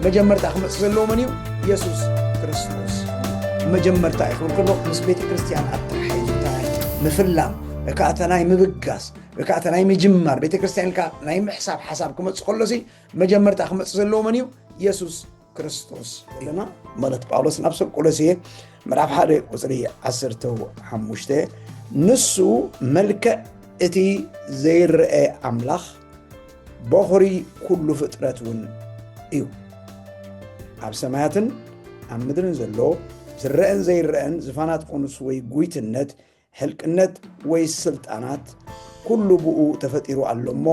መጀመርታ ክመጽእ ዘለዎ መን እዩ? የሱስ ክርስቶስ። መጀመርታ እዩ ክብል ከሎ ምስ ቤተ ክርስቲያን ኣተሓሒዙ እንታይ ምፍላም፣ እካ እታ ናይ ምብጋስ፣ እካ እታ ናይ ምጅማር፣ ቤተ ክርስቲያን ኢልካ ናይ ምሕሳብ ሓሳብ ክመጽእ ከሎሲ መጀመርታ ክመጽእ ዘለዎ መን እዩ? የሱስ ክርስቶስ። ኣለና ማለት ጳውሎስ ናብ ሰብ ቆሎሴ ምዕራፍ ሓደ ቁጽሪ ዓሰርተ ሓሙሽተ፣ ንሱ መልክዕ እቲ ዘይረአ ኣምላኽ፣ በኹሪ ኩሉ ፍጥረት እውን እዩ። ኣብ ሰማያትን ኣብ ምድርን ዘሎ ዝረአን ዘይረአን ዝፋናት ኮኑስ ወይ ጉይትነት፣ ሕልቅነት ወይ ስልጣናት፣ ኩሉ ብኡ ተፈጢሩ ኣሎ እሞ፣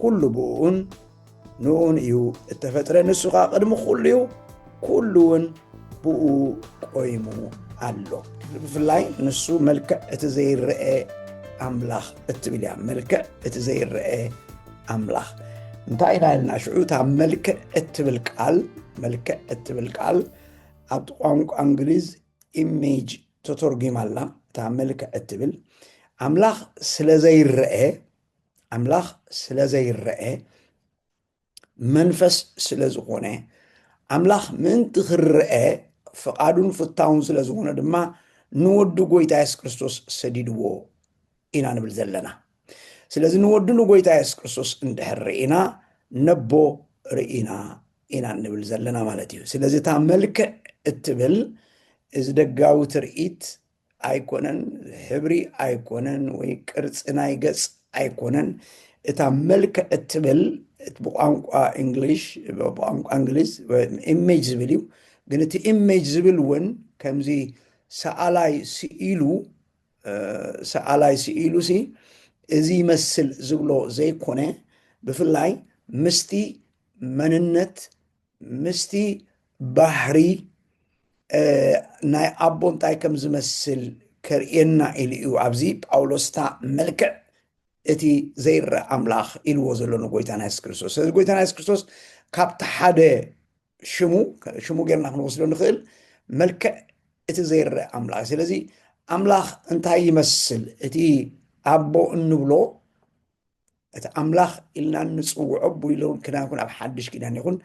ኩሉ ብኡን ንኡን እዩ እተፈጥረ። ንሱ ኸኣ ቅድሚ ኩሉ እዩ፣ ኩሉ እውን ብኡ ቆይሙ ኣሎ። ብፍላይ ንሱ መልክዕ እቲ ዘይረአ ኣምላኽ እትብል እያ። መልክዕ እቲ ዘይረአ ኣምላኽ እንታይ ኢና ኢልና? ሽዑ እታ መልክዕ እትብል ቃል፣ መልክዕ እትብል ቃል ኣብቲ ቋንቋ እንግሊዝ ኢሜጅ ተተርጒማ ኣላ። እታ መልክዕ እትብል ኣምላኽ ስለ ዘይረአ፣ ኣምላኽ ስለ ዘይረአ፣ መንፈስ ስለ ዝኾነ፣ ኣምላኽ ምእንቲ ክረአ ፍቓዱን ፍታውን ስለ ዝኾነ ድማ ንወዱ ጎይታ የሱስ ክርስቶስ ሰዲድዎ ኢና ንብል ዘለና። ስለዚ ንወዱ ንጎይታ የሱስ ክርስቶስ እንድሕር ርኢና፣ ነቦ ርኢና ኢና ንብል ዘለና ማለት እዩ። ስለዚ እታ መልክዕ እትብል እዚ ደጋዊ ትርኢት ኣይኮነን፣ ሕብሪ ኣይኮነን፣ ወይ ቅርጺ ናይ ገጽ ኣይኮነን። እታ መልክዕ እትብል ብቋንቋ እንግሊሽ፣ ብቋንቋ እንግሊዝ ኢሜጅ ዝብል እዩ። ግን እቲ ኢሜጅ ዝብል እውን ከምዚ ሰኣላይ ስኢሉ፣ እ፣ ሰኣላይ ስኢሉሲ እዚ ይመስል ዝብሎ ዘይኮነ፣ ብፍላይ ምስቲ መንነት፣ ምስቲ ባህሪ፣ እ፣ ናይ ኣቦ እንታይ ከም ዝመስል ከርእየና ኢሉ እዩ ኣብዚ ጳውሎስ እታ መልክዕ እቲ ዘይረአ ኣምላኽ ኢልዎ ዘሎ ንጎይታና የሱስ ክርስቶስ። ስለዚ ጎይታና የሱስ ክርስቶስ ካብቲ ሓደ ሽሙ፣ ሽሙ ጌርና ክንወስዶ ንኽእል፣ መልክዕ እቲ ዘይረአ ኣምላኽ። ስለዚ ኣምላኽ እንታይ ይመስል? እቲ ኣቦ እንብሎ፣ እቲ ኣምላኽ ኢልና እንጽውዖ፣ ብሉይ ኪዳን ይኹን ኣብ ሓድሽ ኪዳን ይኹን፣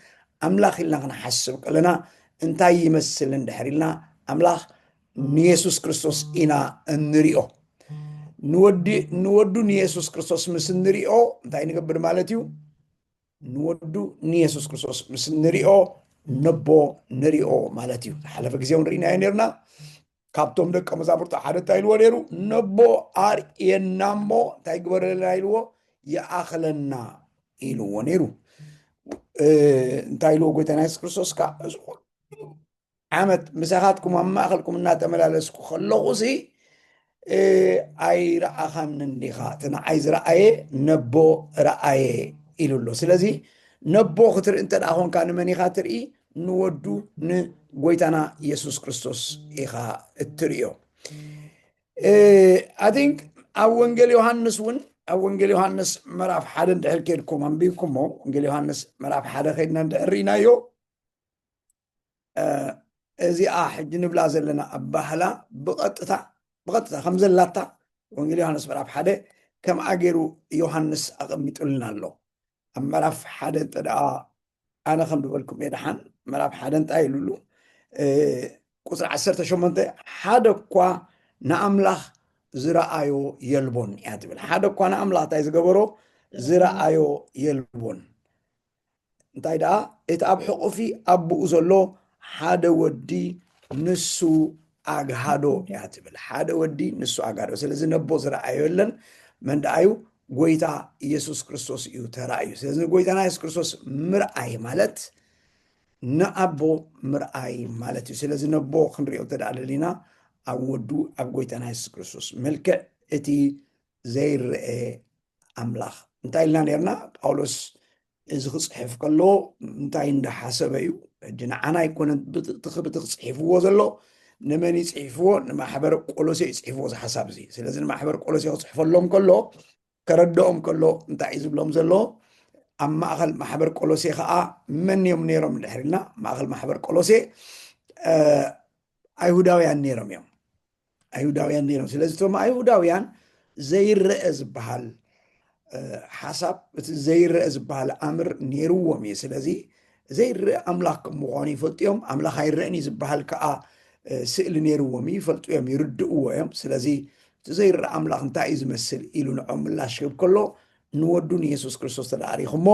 ኣምላኽ ኢልና ክንሓስብ ከለና እንታይ ይመስል እንድሕር ኢልና፣ ኣምላኽ ንየሱስ ክርስቶስ ኢና እንሪኦ። ንወዲ-፣ ንወዱ ንየሱስ ክርስቶስ ምስ እንሪኦ እንታይ ንገብር ማለት እዩ? ንወዱ ንየሱስ ክርስቶስ ምስ እንሪኦ፣ ነቦ ንሪኦ ማለት እዩ። ዝሓለፈ ግዜ እውን ርኢናዮ ነርና። ካብቶም ደቀ መዛሙርቱ ሓደ እንታይ ኢልዎ ነይሩ? ነቦ ኣርእየና እሞ እንታይ ግበረልና ኢልዎ? ይኣኽለና ኢልዎ ነይሩ። እ፣ እንታይ ኢልዎ ጎይታና የሱስ ክርስቶስ? ከኣ እዚ ኩሉ ዓመት ምሳኻትኩም ኣብ ማእኸልኩም እናተመላለስኩ ከለኹሲ፣ እ፣ ኣይረኣኻንን ዲኻ? እቲ ንዓይ ዝረኣየ ነቦ ረኣየ ኢሉ ኣሎ። ስለዚ ነቦ ክትርኢ እንተ ደኣ ኾንካ ንመን ኢኻ ትርኢ? ንወዱ ንጎይታና የሱስ ክርስቶስ ኢኻ እትርእዮ። እ፣ I think ኣብ ወንጌል ዮሃንስ እውን፣ ኣብ ወንጌል ዮሃንስ ምዕራፍ ሓደ እንድሕር ኬድኩም ኣንቢብኩሞ፣ ወንጌል ዮሃንስ ምዕራፍ ሓደ ኸይድና እንድሕር ርኢናዮ፣ እ፣ እዚኣ ሕጂ ንብላ ዘለና ኣባህላ ብቐጥታ፣ ብቐጥታ ከም ዘላታ ወንጌል ዮሃንስ ምዕራፍ ሓደ ከምኣ ገይሩ ዮሃንስ ኣቐሚጡልና ኣሎ። ኣብ ምዕራፍ ሓደ እንተ ደኣ ኣነ ከም ዝበልኩም እየ ደሓን፣ ምዕራፍ ሓደ እንታይ ኢሉ ኣሎ? እ፣ ቁጽሪ ዓሰርተ ሸሞንተ፣ ሓደ እኳ ንኣምላኽ ዝረኣዮ የልቦን እያ ትብል። ሓደ እኳ ንኣምላኽ እንታይ ዝገበሮ? ዝረኣዮ የልቦን። እንታይ ደኣ? እቲ ኣብ ሕቑፊ ኣቦኡ ዘሎ ሓደ ወዲ ንሱ ኣግሃዶ እያ ትብል። ሓደ ወዲ ንሱ ኣግሃዶ። ስለዚ ነቦ ዝረኣዮ የለን። መን ደኣ እዩ? ጎይታ ኢየሱስ ክርስቶስ እዩ ተራእዩ። ስለዚ ንጎይታና የሱስ ክርስቶስ ምርኣይ ማለት ንኣቦ ምርኣይ ማለት እዩ። ስለዚ ነቦ ክንሪኦ እንተ ደኣ ደሊና ኣብ ወዱ ኣብ ጎይታና የሱስ ክርስቶስ። መልክዕ እቲ ዘይረአ ኣምላኽ። እንታይ ኢልና ነርና? ጳውሎስ እዚ ክጽሕፍ ከሎ እንታይ እንዳሓሰበ እዩ? ሕጂ ንዓና ኣይኮነን ብትኽ ብትኽ ጽሒፍዎ ዘሎ። ንመን እዩ ጽሒፍዎ? ንማሕበር ቆሎሴ እዩ ጽሒፍዎ እዚ ሓሳብ እዚ። ስለዚ ንማሕበር ቆሎሴ ክጽሕፈሎም ከሎ፣ ከረድኦም ከሎ እንታይ እዩ ዝብሎም ዘሎ? ኣብ ማእኸል ማሕበር ቆሎሴ ኸኣ መን እዮም ነይሮም እንድሕር ኢልና፣ ማእኸል ማሕበር ቆሎሴ፣ እ፣ ኣይሁዳውያን ነይሮም እዮም። ኣይሁዳውያን ነይሮም። ስለዚ እቶም ኣይሁዳውያን ዘይረአ ዝበሃል፣ እ፣ ሓሳብ፣ እቲ ዘይረአ ዝበሃል ኣምር ነይርዎም እዩ። ስለዚ ዘይረአ ኣምላኽ ከም ምዃኑ ይፈልጡ እዮም። ኣምላኽ ኣይረአን እዩ ዝበሃል ከዓ ስእሊ ነይርዎም እዩ፣ ይፈልጡ እዮም፣ ይርድእዎ እዮም። ስለዚ እቲ ዘይረአ ኣምላኽ እንታይ እዩ ዝመስል ኢሉ ንዖም ምላሽ ክህብ ከሎ፣ ንወዱ ንየሱስ ክርስቶስ ተደኣ ርኢኹሞ፣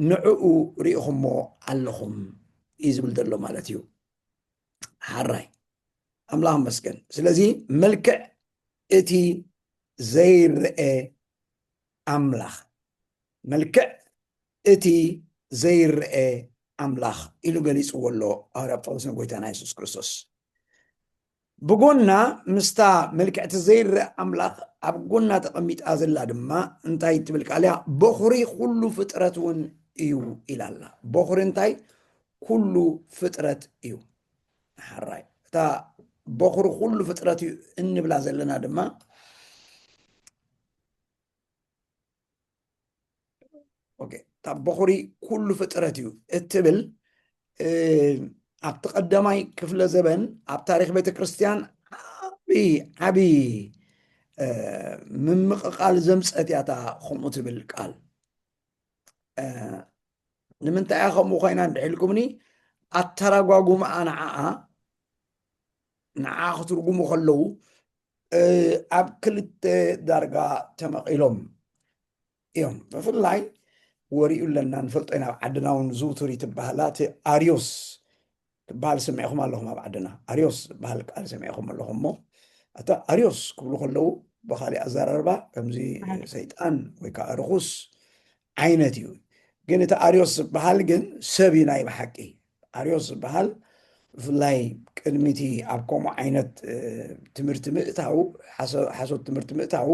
ንዕኡ ርኢኹሞ ኣለኹም እዩ ዝብል ዘሎ ማለት እዩ። ሓራይ ኣምላኽ መስገን። ስለዚ መልክዕ እቲ ዘይረአ ኣምላኽ፣ መልክዕ እቲ ዘይረአ ኣምላኽ ኢሉ ገሊጽዎ ኣሎ ሃዋርያ ጳውሎስ ንጎይታና የሱስ ክርስቶስ። ብጎና ምስታ መልክዕቲ ዘይረአ ኣምላኽ ኣብ ጎና ተቐሚጣ ዘላ ድማ እንታይ ትብል ቃል እያ? በኹሪ ኩሉ ፍጥረት እውን እዩ ኢላ ኣላ። በኹሪ እንታይ? ኩሉ ፍጥረት እዩ። ሓራይ እታ በኹሪ ኩሉ ፍጥረት እዩ እንብላ ዘለና ድማ ኦኬ፣ እታ በኹሪ ኩሉ ፍጥረት እዩ እትብል ኣብቲ ቀዳማይ ክፍለ ዘበን ኣብ ታሪክ ቤተ ክርስቲያን ዓቢ ዓቢ ምምቕቓል ዘምፀት እያ እታ ከምኡ ትብል ቃል። ንምንታይ እያ ከምኡ ኮይና እንድሕልኩምኒ ኣተራጓጉምኣ ንዓኣ ንዓ ክትርጉሙ ከለዉ ኣብ ክልተ ዳርጋ ተመቒሎም እዮም። ብፍላይ ወሪኡ ኣለና ንፈልጦ ኢና፣ ኣብ ዓድና እውን ዝውቱር እዩ ትበሃላ እቲ ኣርዮስ ትበሃል ሰሚዕኹም ኣለኹም። ኣብ ዓድና ኣርዮስ ዝበሃል ቃል ሰሚዕኹም ኣለኹም እሞ እታ ኣርዮስ ክብሉ ከለዉ ብካሊእ ኣዘራርባ ከምዚ ሰይጣን ወይ ከዓ ርኹስ ዓይነት እዩ። ግን እቲ ኣርዮስ ዝበሃል ግን ሰብ እዩ ናይ ብሓቂ። ኣርዮስ ዝበሃል ብፍላይ ቅድሚ እቲ ኣብ ከምኡ ዓይነት ትምህርቲ ምእታው ሓሶት ትምህርቲ ምእታው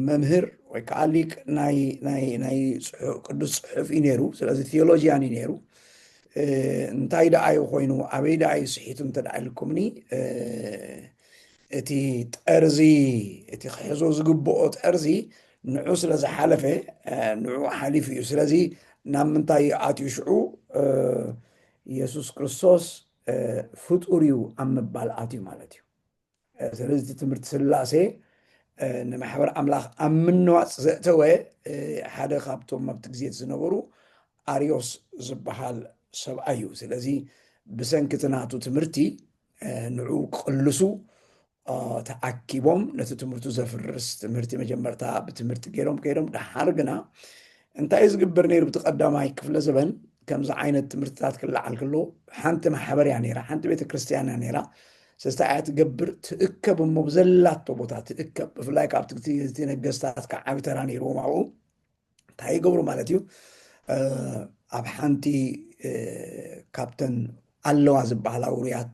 መምህር ወይ ከዓ ሊቅ ናይ ቅዱስ ፅሑፍ እዩ ነይሩ። ስለዚ ቴዎሎጂያን እዩ ነይሩ። እንታይ ደኣ እዩ ኮይኑ ኣበይ ደኣ እዩ ስሒቱ እንተ ደኣ ኢልኩምኒ እቲ ጠርዚ እቲ ክሕዞ ዝግብኦ ጠርዚ ንዑ ስለ ዝሓለፈ ንዑ ሓሊፉ እዩ። ስለዚ ናብ ምንታይ ኣትዩ ሽዑ የሱስ ክርስቶስ ፍጡር እዩ ኣብ ምባል ኣትዩ ማለት እዩ። ስለዚ እቲ ትምህርቲ ስላሴ ንማሕበር ኣምላኽ ኣብ ምንዋፅ ዘእተወ ሓደ ካብቶም ኣብቲ ግዜ ዝነበሩ ኣርዮስ ዝበሃል ሰብኣይ እዩ። ስለዚ ብሰንኪ እቲ ናቱ ትምህርቲ ንዑ ክቕልሱ ተኣኪቦም ነቲ ትምህርቱ ዘፍርስ ትምህርቲ መጀመርታ ብትምህርቲ ገይሮም ከይዶም ደሓር ግና እንታይ ዝግበር ነይሩ ብቲ ቀዳማይ ክፍለ ዘበን ከምዚ ዓይነት ትምህርትታት ክለዓል ከሎ ሓንቲ ማሕበር እያ ነይራ፣ ሓንቲ ቤተ ክርስቲያን እያ ነይራ። ስለዚ እያ ትገብር ትእከብ እሞ ብዘላቶ ቦታ ትእከብ። ብፍላይ ካብቲ እቲ ነገስታት ከዓ ዓቢ ተራ ነይርዎም ኣብኡ እንታይ ይገብሩ ማለት እዩ ኣብ ሓንቲ ካብተን ኣለዋ ዝበሃላ ውሩያት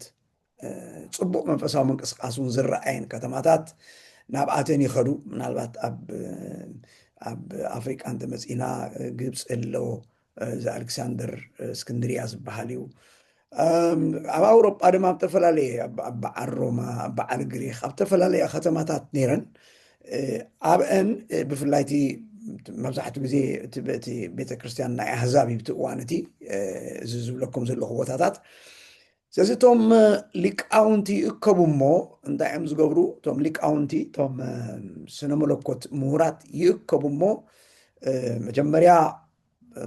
ፅቡቕ መንፈሳዊ ምንቅስቃስ እውን ዝረኣየን ከተማታት ናብኣተን ይኸዱ። ምናልባት ኣብ ኣብ ኣፍሪቃ እንተመፂና ግብፂ ኣሎ እዚ ኣሌክሳንደር እስክንድርያ ዝበሃል እዩ። ኣብ ኣውሮጳ ድማ ኣብ ዝተፈላለየ ኣብ በዓል ሮማ ኣብ በዓል ግሪክ ኣብ ዝተፈላለያ ከተማታት ነይረን። ኣብአን ብፍላይ እቲ መብዛሕትኡ ግዜ እቲ ቤተክርስትያን ናይ ኣህዛብ እዩ ብቲ እዋን እቲ እዚ ዝብለኩም ዘለኹ ቦታታት። ስለዚ እቶም ሊቃውንቲ ይእከቡ እሞ እንታይ እዮም ዝገብሩ? እቶም ሊቃውንቲ እቶም ስነ መለኮት ምሁራት ይእከቡ እሞ መጀመርያ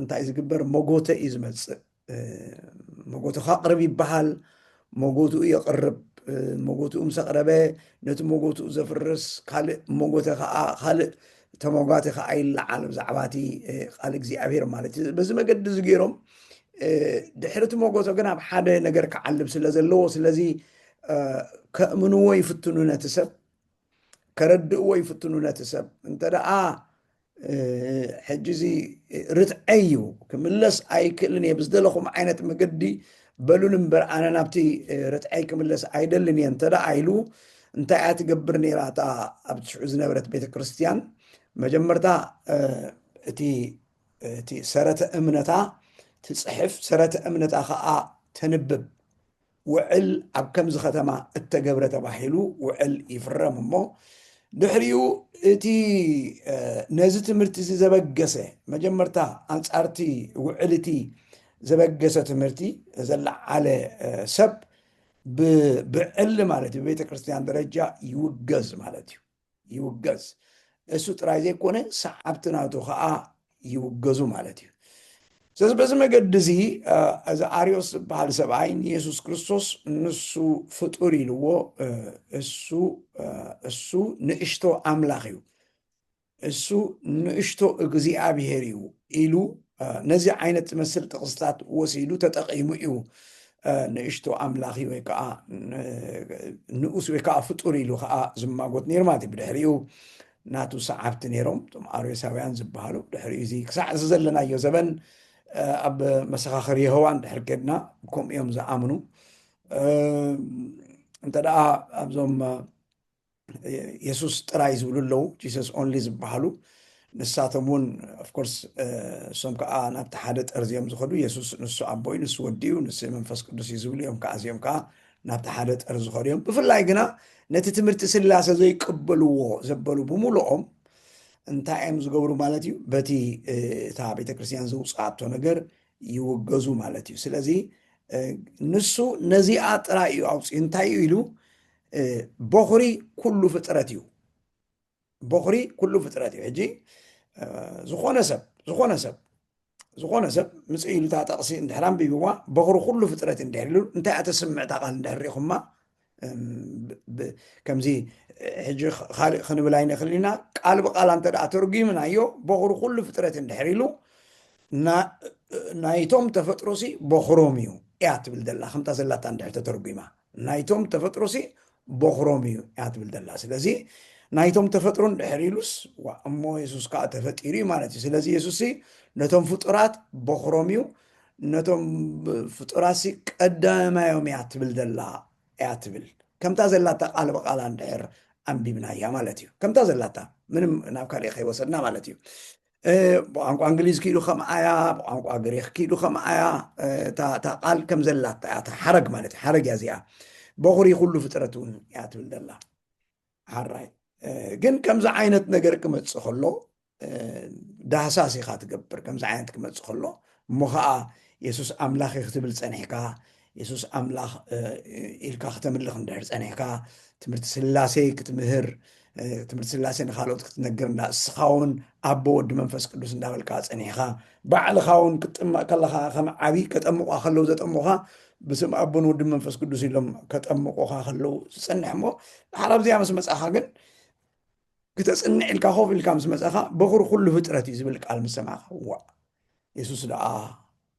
እንታይ ዝግበር? መጎተ እዩ ዝመፅእ። መጎተ ካቅርብ ይበሃል። መጎትኡ የቕርብ። መጎትኡ ምስ ኣቕረበ ነቲ መጎትኡ ዘፍርስ ካልእ መጎተ ከዓ ካልእ ተመጓቲ ከዓ ይለዓል ብዛዕባ እቲ ቃል እግዚኣብሔር ማለት እዩ። በዚ መገዲ እዚ ገይሮም ድሕሪ እቲ መጎተ ግን ኣብ ሓደ ነገር ክዓልብ ስለ ዘለዎ ስለዚ ከእምንዎ ይፍትኑ ነቲ ሰብ ከረድእዎ ይፍትኑ ነቲ ሰብ እንተ ደኣ ሕጂ እዚ ርትዐይ እዩ ክምለስ ኣይክእልን እየ ብዝደለኹም ዓይነት መገዲ በሉን እምበር ኣነ ናብቲ ርትዐይ ክምለስ ኣይደልን እየ እንተ ደኣ ኢሉ እንታይ እያ ትገብር ነይራ እታ ኣብ ሽዑ ዝነበረት ቤተ ክርስትያን መጀመርታ እቲ እቲ ሰረተ እምነታ ትፅሕፍ ሰረተ እምነታ ከዓ ተንብብ ውዕል ኣብ ከምዚ ከተማ እተገብረ ተባሂሉ ውዕል ይፍረም እሞ ድሕሪኡ እቲ ነዚ ትምህርቲ እዚ ዘበገሰ መጀመርታ ኣንፃርቲ ውዕል እቲ ዘበገሰ ትምህርቲ ዘለዓለ ሰብ ብዕሊ ማለት እዩ ብቤተ ክርስትያን ደረጃ ይውገዝ ማለት እዩ ይውገዝ እሱ ጥራይ ዘይኮነ ሰዓብቲ ናቱ ከዓ ይውገዙ ማለት እዩ ስለዚ በዚ መገዲ እዚ እዚ ኣርዮስ ዝበሃል ሰብኣይ ንየሱስ ክርስቶስ ንሱ ፍጡር ኢልዎ። እሱ እሱ ንእሽቶ ኣምላኽ እዩ፣ እሱ ንእሽቶ እግዚኣብሔር እዩ ኢሉ ነዚ ዓይነት ዝመስል ጥቕስታት ወሲዱ ተጠቒሙ እዩ። ንእሽቶ ኣምላኽ ወይ ከዓ ንኡስ ወይ ከዓ ፍጡር ኢሉ ከዓ ዝማጎት ነይሩ ማለት እዩ። ብድሕሪኡ ናቱ ሰዓብቲ ነይሮም እቶም ኣርዮሳውያን ዝበሃሉ። ድሕሪኡ እዚ ክሳዕ እዚ ዘለናዮ ዘበን ኣብ መሰኻኽር የሆዋ እንድሕር ከድና ከምኡ እዮም ዝኣምኑ። እንተ ደኣ ኣብዞም የሱስ ጥራይ ዝብሉ ኣለዉ፣ ጂሰስ ኦንሊ ዝበሃሉ፣ ንሳቶም እውን ኦፍኮርስ እሶም ከዓ ናብቲ ሓደ ጠርዚ እዮም ዝኸዱ። የሱስ ንሱ ኣቦ እዩ፣ ንሱ ወዲ እዩ፣ ንሱ መንፈስ ቅዱስ እዩ ዝብሉ እዮም። ከዓ እዚኦም ከዓ ናብቲ ሓደ ጠርዚ ዝኸዱ እዮም። ብፍላይ ግና ነቲ ትምህርቲ ስላሴ ዘይቅበልዎ ዘበሉ ብምሉኦም እንታይ እዮም ዝገብሩ ማለት እዩ? በቲ እታ ቤተክርስትያን ዘውፅኣቶ ነገር ይውገዙ ማለት እዩ። ስለዚ ንሱ ነዚኣ ጥራይ እዩ ኣውፅኡ። እንታይ እዩ ኢሉ? በኹሪ ኩሉ ፍጥረት እዩ። በኹሪ ኩሉ ፍጥረት እዩ። ሕጂ ዝኾነ ሰብ ዝኾነ ሰብ ዝኾነ ሰብ ምጽእ ኢሉ እታ ጠቕሲ እንድሕር ኣንቢብዋ፣ በኹሪ ኩሉ ፍጥረት እንድሕር ኢሉ፣ እንታይ እያ ተስምዕ እታ ቃል እንድሕር ርኢኹማ? ከምዚ ሕጂ ካልእ ክንብል ኣይንኽእል ኢና። ቃል ብቃል እንተ ደኣ ተርጒምናዮ፣ በኹሪ ኩሉ ፍጥረት እንድሕር ኢሉ፣ ናይቶም ተፈጥሮሲ በኹሮም እዩ እያ ትብል ዘላ። ከምታ ዘላታ እንድሕር ተተርጒማ፣ ናይቶም ተፈጥሮሲ በኹሮም እዩ እያ ትብል ዘላ። ስለዚ ናይቶም ተፈጥሮ እንድሕር ኢሉስ፣ እሞ የሱስ ከዓ ተፈጢሩ እዩ ማለት እዩ። ስለዚ የሱስሲ ነቶም ፍጡራት በኹሮም እዩ፣ ነቶም ፍጡራትሲ ቀዳማዮም እያ ትብል ዘላ እያ ትብል። ከምታ ዘላታ ቃል ብቃላ እንድሕር ኣንቢብናያ ማለት እዩ። ከምታ ዘላታ፣ ምንም ናብ ካልእ ከይወሰድና ማለት እዩ። ብቋንቋ እንግሊዝ ክኢሉ ከምኣያ፣ ብቋንቋ ግሪክ ክኢሉ ከምኣያ፣ እታ ቃል ከም ዘላታ እያ፣ እታ ሓረግ ማለት እዩ። ሓረግ እያ እዚኣ። በኹሪ ኩሉ ፍጥረት እውን እያ ትብል ዘላ። ሓራይ ግን ከምዚ ዓይነት ነገር ክመጽእ ከሎ ዳህሳስ ኢኻ ትገብር። ከምዚ ዓይነት ክመጽእ ከሎ እሞ ኸዓ የሱስ ኣምላኽ እዩ ክትብል ጸኒሕካ፣ የሱስ ኣምላኽ ኢልካ ክተምልኽ እንድሕር ጸኒሕካ፣ ትምህርቲ ስላሴ ክትምህር፣ ትምህርቲ ስላሴ ንኻልኦት ክትነግር እንዳ እስኻ እውን ኣቦ ወዲ መንፈስ ቅዱስ እንዳበልካ ጸኒሕካ፣ ባዕልኻ እውን ክትጥመቕ ከለኻ ከም ዓቢ ከጠምቑኻ ከለዉ ዘጠምቑኻ ብስም ኣቦን ወድን መንፈስ ቅዱስ ኢሎም ከጠምቑኻ ከለዉ ዝጸንሕ እሞ ድሓር ኣብዚኣ ምስ መጻኻ ግን ክተጽንዕ ኢልካ ኮፍ ኢልካ ምስ መጻኻ በኹሪ ኩሉ ፍጥረት እዩ ዝብል ቃል ምስ ሰማዕኻ፣ ዋእ የሱስ ደኣ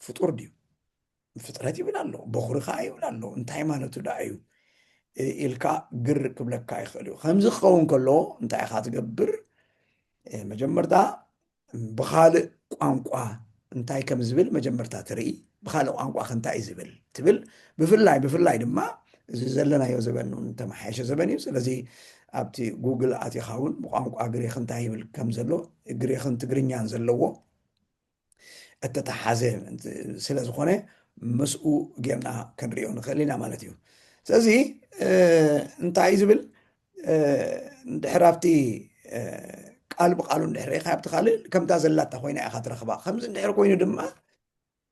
ፍጡር ድዩ? ፍጥረት ይብል ኣሎ፣ በኹሪ ኸዓ ይብል ኣሎ፣ እንታይ ማለቱ ደኣ እዩ ኢልካ ግር ክብለካ ይኽእል እዩ። ከምዚ ክኸውን ከሎ እንታይ ኢኻ ትገብር? መጀመርታ ብኻልእ ቋንቋ እንታይ ከም ዝብል መጀመርታ ትርኢ፣ ብኻልእ ቋንቋ ከ እንታይ እዩ ዝብል ትብል። ብፍላይ ብፍላይ ድማ እዚ ዘለናዮ ዘበን እውን ተመሓየሸ ዘበን እዩ። ስለዚ ኣብቲ ጉግል ኣቲኻ እውን ብቋንቋ ግሪክ እንታይ ይብል ከም ዘሎ፣ ግሪክን ትግርኛን ዘለዎ እተተሓዘ ስለ ዝኾነ ምስኡ ጌርና ክንሪኦ ንኽእል ኢና ማለት እዩ። ስለዚ እንታይ እዩ ዝብል? እንድሕር ኣብቲ ቃል ብቃሉ እንድሕር ርኢኻ ኣብቲ ካልእ ከምታ ዘላታ ኮይና ኢኻ ትረኽባ። ከምዚ እንድሕር ኮይኑ ድማ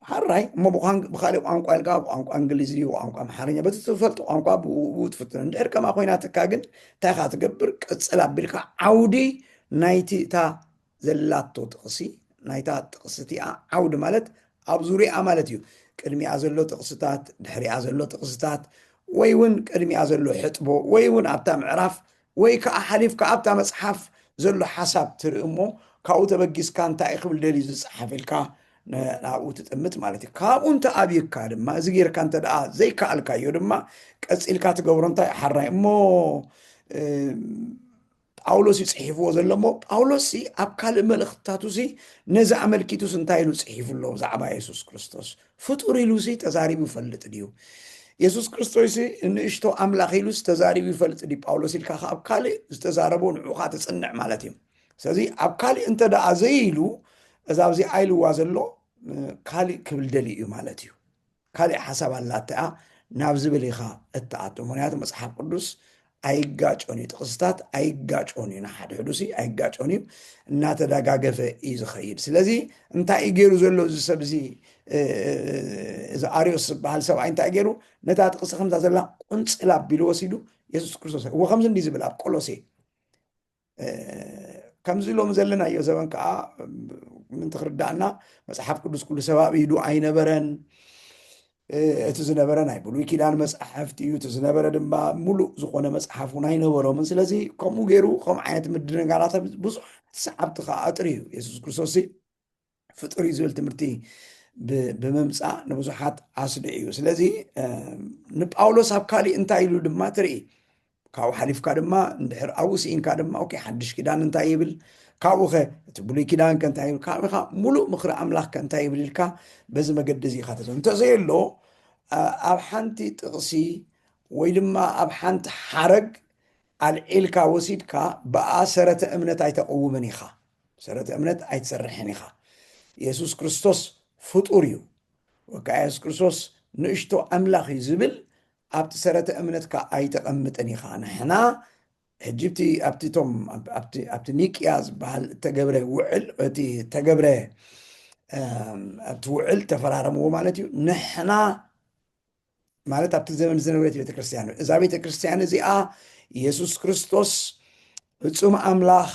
ሓራይ እሞ ብኻን- ብኻልእ ቋንቋ ኢልካ ብቋንቋ እንግሊዝ ድዩ ብቋንቋ ኣምሓርኛ በቲ ትፈልጦ ቋንቋ ብኡ ትፍትን። እንድሕር ከምኣ ኮይናትካ ግን እንታይ ኢኻ ትገብር? ቅጽል ኣቢልካ ዓውዲ ናይቲ እታ ዘላቶ ጥቕሲ ናይታ ጥቕሲ እቲኣ ዓውዲ ማለት ኣብ ዙሪኣ ማለት እዩ። ቅድሚኣ ዘሎ ጥቕስታት፣ ድሕሪኣ ዘሎ ጥቕስታት፣ ወይ እውን ቅድሚኣ ዘሎ ሕጥቦ፣ ወይ እውን ኣብታ ምዕራፍ፣ ወይ ከዓ ሓሊፍካ ኣብታ መጽሓፍ ዘሎ ሓሳብ ትርኢ እሞ ካብኡ ተበጊስካ እንታይ እዩ ክብል ደልዩ ዝጸሓፍ ኢልካ ናብኡ ትጥምት ማለት እዩ። ካብኡ እንተ ኣብዩካ ድማ እዚ ጌርካ እንተ ደኣ ዘይከኣልካዮ ድማ ቀጺልካ ትገብሮ እንታይ ሓራይ እሞ ጳውሎስ እዩ ጽሒፍዎ ዘሎ እሞ ጳውሎስ ሲ ኣብ ካልእ መልእኽትታቱ ሲ ነዚ ኣመልኪቱስ እንታይ ኢሉ ጽሒፉ ኣሎ ብዛዕባ የሱስ ክርስቶስ? ፍጡር ኢሉ ሲ ተዛሪቡ ይፈልጥ ድዩ? የሱስ ክርስቶስ ሲ ንእሽቶ ኣምላኽ ኢሉስ ተዛሪቡ ይፈልጥ ድዩ ጳውሎስ ኢልካ ከ ኣብ ካልእ ዝተዛረቦ ንዕኡ ከኣ ትጽንዕ ማለት እዩ። ስለዚ ኣብ ካልእ እንተ ደኣ ዘይኢሉ እዛ ኣብዚ ኣይልዋ ዘሎ ካልእ ክብል ደልዩ እዩ ማለት እዩ። ካልእ ሓሳብ ኣላትኣ ናብ ዝብል ኢኻ እትኣቱ። ምክንያቱ መጽሓፍ ቅዱስ ኣይጋጮን እዩ፣ ጥቕስታት ኣይጋጮን እዩ፣ ንሓድሕዱ ሲ ኣይጋጮን እዩ፣ እናተደጋገፈ እዩ ዝኸይድ። ስለዚ እንታይ እዩ ገይሩ ዘሎ እዚ ሰብ እዚ? እዚ ኣርዮስ ዝበሃል ሰብኣይ እንታይ ገይሩ? ነታ ጥቕሲ ከምዛ ዘላ ቁንጽል ኣቢሉ ወሲዱ የሱስ ክርስቶስ እዎ ከምዚ እንዲ ዝብል ኣብ ቆሎሴ ከምዚ ሎም ዘለናዮ ዘበን ከዓ ምእንቲ ክርዳእና፣ መጽሓፍ ቅዱስ ኩሉ ሰብ ኣብ ኢዱ ኣይነበረን። እቲ ዝነበረ ናይ ብሉይ ኪዳን መጽሓፍቲ እዩ። እቲ ዝነበረ ድማ ሙሉእ ዝኾነ መጽሓፍ እውን ኣይነበሮምን። ስለዚ ከምኡ ገይሩ ከምኡ ዓይነት ምድንጋራት ብዙሓት ሰዓብቲ ከኣጥር እዩ። የሱስ ክርስቶስ ፍጡር እዩ ዝብል ትምህርቲ ብምምፃእ ንብዙሓት ኣስደ እዩ። ስለዚ ንጳውሎስ ኣብ ካሊእ እንታይ ኢሉ ድማ ትርኢ። ካብኡ ሓሊፍካ ድማ እንድሕር ኣብኡ ስኢንካ ድማ ኦኬ፣ ሓድሽ ኪዳን እንታይ ይብል? ካብኡ ኸ እቲ ብሉይ ኪዳን ከ እንታይ ይብል? ካብኡ ኸ ሙሉእ ምኽሪ ኣምላኽ ከ እንታይ ይብል ኢልካ በዚ መገዲ እዚ ኢኻ ተዘ እንተዘየሎ ኣብ ሓንቲ ጥቕሲ ወይ ድማ ኣብ ሓንቲ ሓረግ ኣልዒልካ ወሲድካ ብኣ ሰረተ እምነት ኣይተቕውምን ኢኻ። ሰረተ እምነት ኣይትሰርሕን ኢኻ። የሱስ ክርስቶስ ፍጡር እዩ። ወካ የሱስ ክርስቶስ ንእሽቶ ኣምላኽ እዩ ዝብል ኣብቲ ሰረተ እምነትካ ኣይተቐምጥን ኢኻ። ንሕና ሕጂ ኣብቲ ኣብቲ ቶም ኣብቲ ኣብቲ ኒቅያ ዝበሃል እተገብረ ውዕል፣ እቲ እተገብረ ኣብቲ ውዕል ተፈራረምዎ ማለት እዩ። ንሕና ማለት ኣብቲ ዘመን ዝነበረት ቤተክርስትያን እዛ ቤተክርስትያን እዚኣ የሱስ ክርስቶስ ፍጹም ኣምላኽ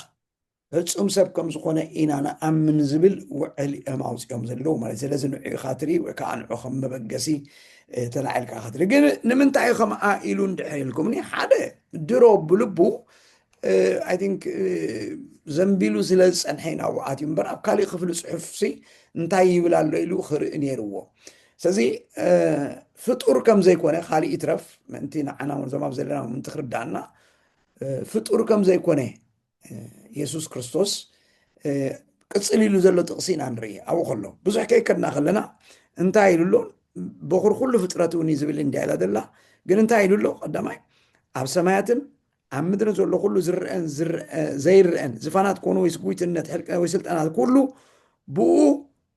ፍጹም ሰብ ከም ዝኾነ ኢና ንኣምን ዝብል ውዕል እዮም ኣውፅኦም ዘለዉ ማለት። ስለዚ ንዑ ኢኻ ትርኢ ወይ ከዓ ንዑ ከም መበገሲ ተላዒልካ ኢኻ ትርኢ። ግን ንምንታይ ከምኣ ኢሉ እንድሕር ኢልኩምኒ፣ ሓደ ድሮ ብልቡ ኣይ ቲንክ ዘንቢሉ ስለ ዝፀንሐ ኢና ኣብኡ ኣትዩ እምበር፣ ኣብ ካሊእ ክፍሊ ፅሑፍሲ እንታይ ይብል ኣሎ ኢሉ ክርኢ ነይርዎ። ስለዚ ፍጡር ከም ዘይኮነ ካሊእ ይትረፍ፣ ምእንቲ ንዓና እውን ዞም ኣብ ዘለና ምእንቲ ክርዳእና ፍጡር ከም ዘይኮነ የሱስ ክርስቶስ ቅፅል ኢሉ ዘሎ ጥቕሲ ኢና ንርኢ። ኣብኡ ከሎ ብዙሕ ከይከድና ከለና እንታይ ኢሉ ኣሎ? በኹር ኩሉ ፍጥረት እውን እዩ ዝብል እንዲያ ኢላ ዘላ። ግን እንታይ ኢሉ ኣሎ? ቀዳማይ ኣብ ሰማያትን ኣብ ምድርን ዘሎ ኩሉ ዝረአን ዘይረአን ዝፋናት ኮኑ ወይ ስጉይትነት ሕልቀ ወይ ስልጣናት ኩሉ ብኡ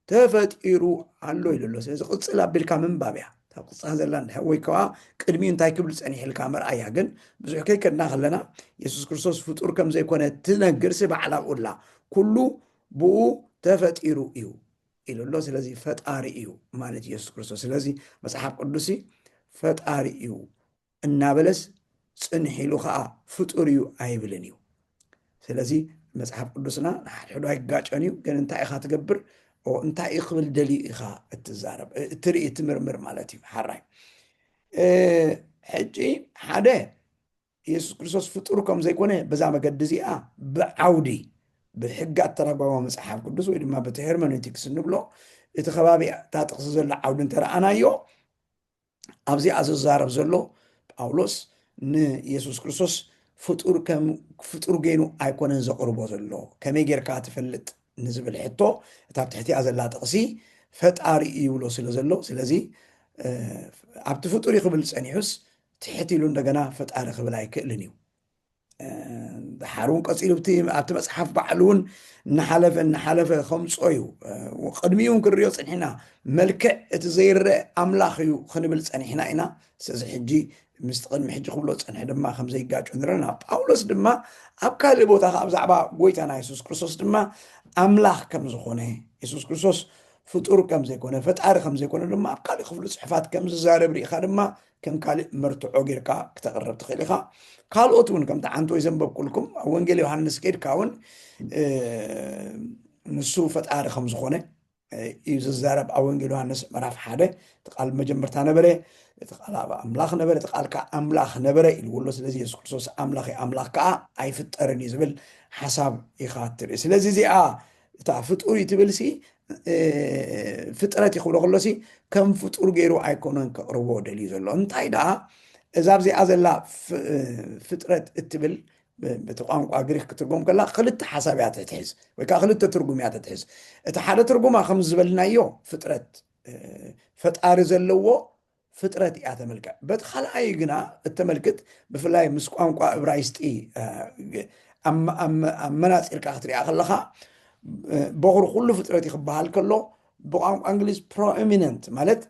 ተፈጢሩ ኣሎ ኢሉ ኣሎ። ስለዚ ቅፅል ኣቢልካ ምንባብ እያ። ካብ ቅፃ ዘላ ወይ ከዓ ቅድሚኡ እንታይ ክብል ፀኒሕ ኢልካ መርኣያ። ግን ብዙሕ ከይከድና ከለና የሱስ ክርስቶስ ፍጡር ከም ዘይኮነ ትነግር ሲ ባዕላ ኣብኡ ኣላ። ኩሉ ብኡ ተፈጢሩ እዩ ኢሉ ኣሎ። ስለዚ ፈጣሪ እዩ ማለት የሱስ ክርስቶስ። ስለዚ መጽሓፍ ቅዱስ ፈጣሪ እዩ እናበለስ ጽንሕ ኢሉ ከዓ ፍጡር እዩ ኣይብልን እዩ። ስለዚ መጽሓፍ ቅዱስና ንሓድሕዱ ኣይጋጨን እዩ። ግን እንታይ ኢኻ ትገብር? እንታይ እዩ ክብል ደልዩ ኢኻ እትዛረብ፣ እትርኢ፣ እትምርምር ማለት እዩ። ሓራይ ሕጂ ሓደ የሱስ ክርስቶስ ፍጡር ከም ዘይኮነ በዛ መገዲ እዚኣ ብዓውዲ ብሕጊ ኣተረጓጓ መጽሓፍ ቅዱስ ወይ ድማ በቲ ሄርመኖቲክስ እንብሎ እቲ ከባቢ እታ ጥቕሲ ዘሎ ዓውዲ እንተረኣናዮ ኣብዚኣ ዝዛረብ ዘሎ ጳውሎስ ንየሱስ ክርስቶስ ፍጡር ከም ፍጡር ገይኑ ኣይኮነን ዘቕርቦ ዘሎ። ከመይ ጌርካ ትፈልጥ ንዝብል ሕቶ እታ ኣብ ትሕቲኣ ዘላ ጥቕሲ ፈጣሪ እዩ ይብሎ ስለ ዘሎ፣ ስለዚ ኣብቲ ፍጡር እዩ ክብል ጸኒሑስ ትሕት ኢሉ እንደገና ፈጣሪ ክብል ኣይክእልን እዩ። ድሓር እውን ቀፂሉ ኣብቲ መፅሓፍ ባዕሉ እውን እናሓለፈ እናሓለፈ ከምፆ እዩ። ቅድሚኡ እውን ክንሪኦ ፅንሕና መልክዕ እቲ ዘይረአ ኣምላኽ እዩ ክንብል ፀኒሕና ኢና። ስለዚ ሕጂ ምስቲ ቅድሚ ሕጂ ክብሎ ፀንሐ ድማ ከምዘይጋጩ ንረና። ጳውሎስ ድማ ኣብ ካልእ ቦታ ከዓ ብዛዕባ ጎይታና የሱስ ክርስቶስ ድማ ኣምላኽ ከም ዝኾነ፣ የሱስ ክርስቶስ ፍጡር ከም ዘይኮነ፣ ፈጣሪ ከም ዘይኮነ ድማ ኣብ ካልእ ክፍሉ ፅሑፋት ከም ዝዛረብ ርኢኻ ድማ ከም ካልእ መርትዖ ጌርካ ክተቕርብ ትኽእል ኢኻ። ካልኦት እውን ከምቲ ዓንቶ ዘንበብኩልኩም ኣብ ወንጌል ዮሃንስ ኬድካ እውን ንሱ ፈጣሪ ከም ዝኾነ እዩ ዝዛረብ። ኣብ ወንጌል ዮሃንስ ምዕራፍ ሓደ እቲ ቃል መጀመርታ ነበረ፣ እቲ ቃል ኣብ ኣምላኽ ነበረ፣ እቲ ቃል ከዓ ኣምላኽ ነበረ ኢልዎ ኣሎ። ስለዚ የሱስ ክርስቶስ ኣምላኽ እዩ፣ ኣምላኽ ከዓ ኣይፍጠርን እዩ ዝብል ሓሳብ ኢኻ ትርኢ። ስለዚ እዚኣ እታ ፍጡር እዩ ትብል ሲ ፍጥረት እዩ ክብሎ ከሎ ሲ ከም ፍጡር ገይሩ ኣይኮነን ከቕርቦ ደልዩ ዘሎ። እንታይ ደኣ እዛ ኣብዚኣ ዘላ ፍጥረት እትብል በቲ ቋንቋ ግሪክ ክትርጎም ከላ ክልተ ሓሳብ እያ ትትሕዝ ወይ ከዓ ክልተ ትርጉም እያ ትትሕዝ። እቲ ሓደ ትርጉማ ከም ዝበልናዮ ፍጥረት ፈጣሪ ዘለዎ ፍጥረት እያ ተመልክዕ። በቲ ካልኣይ ግና እተመልክት ብፍላይ ምስ ቋንቋ እብራይስጢ ኣመናፂርካ ክትሪኣ ከለካ በኹሪ ኩሉ ፍጥረት ይክበሃል ከሎ ብቋንቋ እንግሊዝ ፕሮኤሚነንት ማለት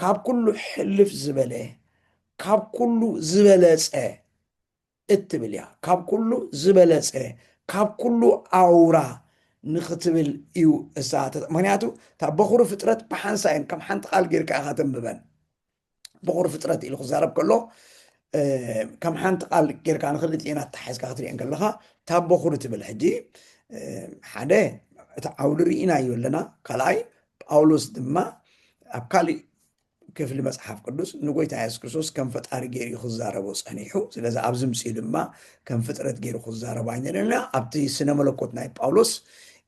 ካብ ኩሉ ሕልፍ ዝበለ ካብ ኩሉ ዝበለፀ እትብል እያ። ካብ ኩሉ ዝበለፀ ካብ ኩሉ ኣውራ ንክትብል እዩ እሳ ምክንያቱ እታ በኹሪ ፍጥረት ብሓንሳ እየን ከም ሓንቲ ቃል ጌርካ ኢካ ተንብበን። በኹሪ ፍጥረት ኢሉ ክዛረብ ከሎ ከም ሓንቲ ቃል ጌርካ ንክልቲኤን ኣተሓሒዝካ ክትሪኤን ከለካ እታ በኹሪ ትብል ሕጂ ሓደ እቲ ዓውዲ ርኢናዮ ኣለና። ካልኣይ፣ ጳውሎስ ድማ ኣብ ካሊእ ክፍሊ መጽሓፍ ቅዱስ ንጎይታ የሱስ ክርስቶስ ከም ፈጣሪ ገይሩ እዩ ክዛረቦ ጸኒሑ። ስለዚ ኣብዚ ምጽኡ ድማ ከም ፍጥረት ገይሩ ክዛረቦ ኣይንርእና። ኣብቲ ስነ መለኮት ናይ ጳውሎስ